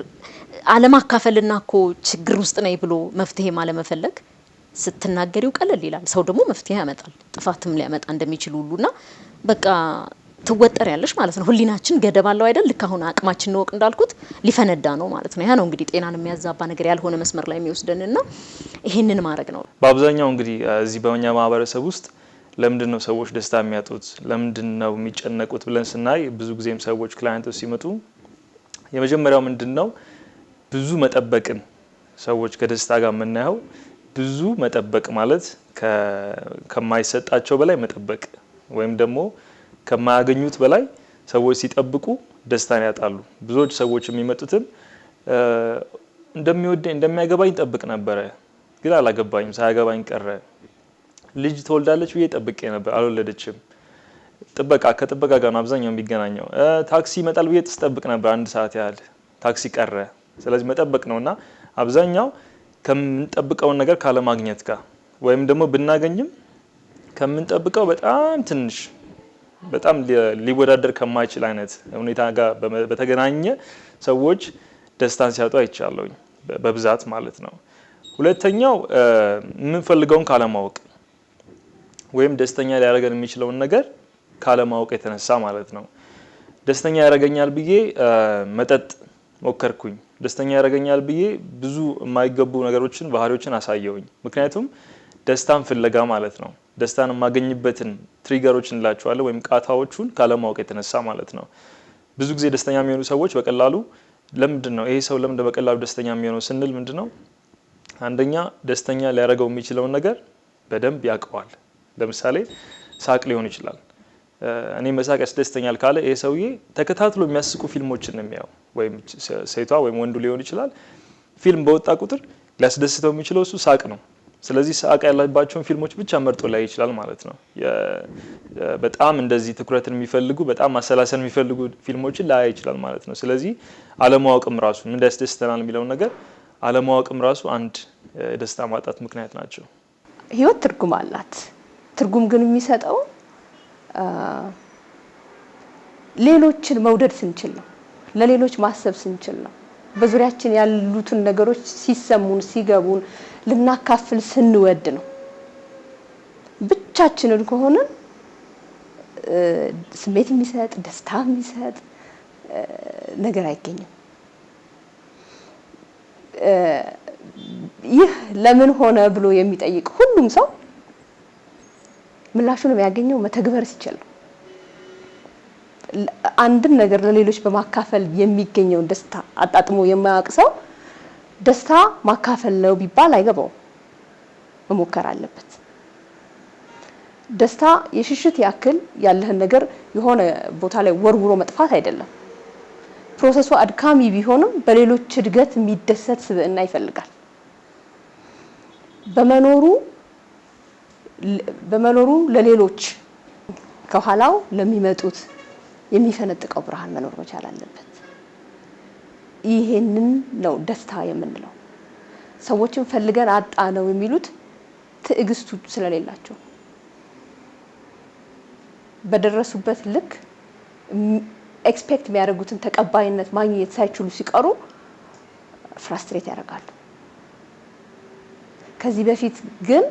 አለማካፈልና እኮ ችግር ውስጥ ነኝ ብሎ መፍትሄ አለመፈለግ፣ ስትናገሪው ቀለል ይላል። ሰው ደግሞ መፍትሄ ያመጣል፣ ጥፋትም ሊያመጣ እንደሚችል ሁሉና በቃ ትወጠር ያለሽ ማለት ነው። ህሊናችን ገደብ አለው አይደል? ልክ አሁን አቅማችን እንወቅ እንዳልኩት ሊፈነዳ ነው ማለት ነው። ያ ነው እንግዲህ ጤናን የሚያዛባ ነገር፣ ያልሆነ መስመር ላይ የሚወስደንና ይሄንን ማድረግ ነው። በአብዛኛው እንግዲህ እዚህ በእኛ ማህበረሰብ ውስጥ ለምንድን ነው ሰዎች ደስታ የሚያጡት፣ ለምንድን ነው የሚጨነቁት ብለን ስናይ ብዙ ጊዜም ሰዎች client ኦች ሲመጡ የመጀመሪያው ምንድን ነው ብዙ መጠበቅን ሰዎች ከደስታ ጋር የምናየው፣ ብዙ መጠበቅ ማለት ከማይሰጣቸው በላይ መጠበቅ ወይም ደግሞ ከማያገኙት በላይ ሰዎች ሲጠብቁ ደስታን ያጣሉ። ብዙዎች ሰዎች የሚመጡትም እንደሚወደኝ እንደሚያገባኝ ጠብቅ ነበረ፣ ግን አላገባኝም፣ ሳያገባኝ ቀረ። ልጅ ትወልዳለች ብዬ ጠብቄ ነበር፣ አልወለደችም። ጥበቃ ከጥበቃ ጋር ነው አብዛኛው የሚገናኘው። ታክሲ ይመጣል ብዬ ስጠብቅ ነበር አንድ ሰዓት ያህል፣ ታክሲ ቀረ። ስለዚህ መጠበቅ ነውና አብዛኛው ከምንጠብቀውን ነገር ካለማግኘት ጋር ወይም ደግሞ ብናገኝም ከምንጠብቀው በጣም ትንሽ፣ በጣም ሊወዳደር ከማይችል አይነት ሁኔታ ጋር በተገናኘ ሰዎች ደስታን ሲያጡ አይቻለሁኝ በብዛት ማለት ነው። ሁለተኛው የምንፈልገውን ካለማወቅ ወይም ደስተኛ ሊያደርገን የሚችለውን ነገር ካለማወቅ የተነሳ ማለት ነው። ደስተኛ ያደርገኛል ብዬ መጠጥ ሞከርኩኝ። ደስተኛ ያደርገኛል ብዬ ብዙ የማይገቡ ነገሮችን፣ ባህሪዎችን አሳየሁኝ። ምክንያቱም ደስታን ፍለጋ ማለት ነው። ደስታን የማገኝበትን trigger ኦች እንላቸዋለን ወይም ቃታዎቹን ካለማወቅ የተነሳ ማለት ነው። ብዙ ጊዜ ደስተኛ የሚሆኑ ሰዎች በቀላሉ ለምንድን ነው ይሄ ሰው ለምንድን በቀላሉ ደስተኛ የሚሆነው ስንል ምንድን ነው፣ አንደኛ ደስተኛ ሊያደርገው የሚችለውን ነገር በደንብ ያውቀዋል። ለምሳሌ ሳቅ ሊሆን ይችላል። እኔ መሳቅ ያስደስተኛል ካለ ይሄ ሰውዬ ተከታትሎ የሚያስቁ ፊልሞችን ነው የሚያየው፣ ወይም ሴቷ ወይም ወንዱ ሊሆን ይችላል። ፊልም በወጣ ቁጥር ሊያስደስተው የሚችለው እሱ ሳቅ ነው። ስለዚህ ሳቅ ያለባቸውን ፊልሞች ብቻ መርጦ ላይ ይችላል ማለት ነው። በጣም እንደዚህ ትኩረትን የሚፈልጉ፣ በጣም ማሰላሰል የሚፈልጉ ፊልሞችን ላያይ ይችላል ማለት ነው። ስለዚህ አለማወቅም ራሱ ምን ያስደስተናል የሚለውን ነገር አለማወቅም ራሱ አንድ የደስታ ማጣት ምክንያት ናቸው። ህይወት ትርጉም አላት። ትርጉም ግን የሚሰጠው ሌሎችን መውደድ ስንችል ነው። ለሌሎች ማሰብ ስንችል ነው። በዙሪያችን ያሉትን ነገሮች ሲሰሙን፣ ሲገቡን ልናካፍል ስንወድ ነው። ብቻችንን ከሆንን ስሜት የሚሰጥ፣ ደስታ የሚሰጥ ነገር አይገኝም። ይህ ለምን ሆነ ብሎ የሚጠይቅ ሁሉም ሰው ምላሹን የሚያገኘው መተግበር ሲችል ነው። አንድን ነገር ለሌሎች በማካፈል የሚገኘውን ደስታ አጣጥሞ የማያውቅ ሰው ደስታ ማካፈል ነው ቢባል አይገባውም። መሞከር አለበት። ደስታ የሽሽት ያክል ያለህን ነገር የሆነ ቦታ ላይ ወርውሮ መጥፋት አይደለም። Process ኡ አድካሚ ቢሆንም በሌሎች እድገት የሚደሰት ስብዕና ይፈልጋል። በመኖሩ ለሌሎች፣ ከኋላው ለሚመጡት የሚፈነጥቀው ብርሃን መኖር መቻል አለበት። ይሄንን ነው ደስታ የምንለው። ሰዎችን ፈልገን አጣ ነው የሚሉት ትዕግስቱ ስለሌላቸው፣ በደረሱበት ልክ expect የሚያደርጉትን ተቀባይነት ማግኘት ሳይችሉ ሲቀሩ frustrate ያደርጋሉ። ከዚህ በፊት ግን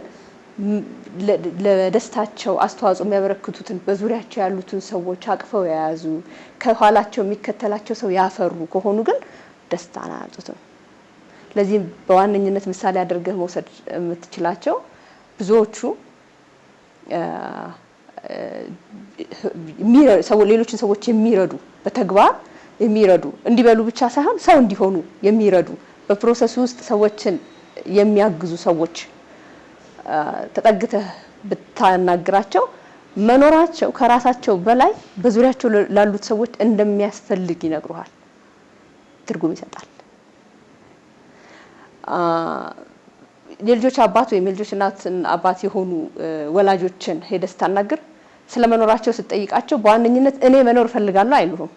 ለደስታቸው አስተዋጽኦ የሚያበረክቱትን በዙሪያቸው ያሉትን ሰዎች አቅፈው የያዙ፣ ከኋላቸው የሚከተላቸው ሰው ያፈሩ ከሆኑ ግን ደስታን አያጡትም። ለዚህም በዋነኝነት ምሳሌ አድርገህ መውሰድ የምትችላቸው ብዙዎቹ ሌሎችን ሰዎች የሚረዱ፣ በተግባር የሚረዱ፣ እንዲበሉ ብቻ ሳይሆን ሰው እንዲሆኑ የሚረዱ፣ በ process ኡ ውስጥ ሰዎችን የሚያግዙ ሰዎች ተጠግተህ ብታናግራቸው መኖራቸው ከራሳቸው በላይ በዙሪያቸው ላሉት ሰዎች እንደሚያስፈልግ ይነግሩሃል። ትርጉም ይሰጣል። የልጆች አባት ወይም የልጆች እናት አባት የሆኑ ወላጆችን ሄደህ ስታናግር፣ ስለ መኖራቸው ስትጠይቃቸው በዋነኝነት እኔ መኖር እፈልጋለሁ አይሉህም።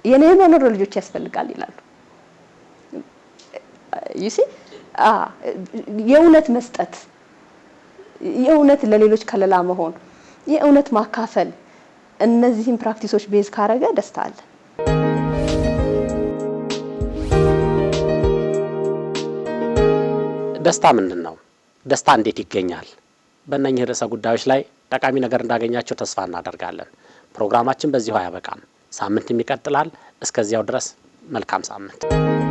የኔ መኖር ለልጆች ያስፈልጋል ይላሉ። You see፣ የእውነት መስጠት፣ የእውነት ለሌሎች ከለላ መሆን፣ የእውነት ማካፈል፣ እነዚህን practice ኦች base ካረገ ደስታ አለ። ደስታ ምንድን ነው? ደስታ እንዴት ይገኛል? በእነኚህ ርዕሰ ጉዳዮች ላይ ጠቃሚ ነገር እንዳገኛችሁ ተስፋ እናደርጋለን። ፕሮግራማችን በዚሁ አያበቃም፣ ሳምንትም ይቀጥላል። እስከዚያው ድረስ መልካም ሳምንት።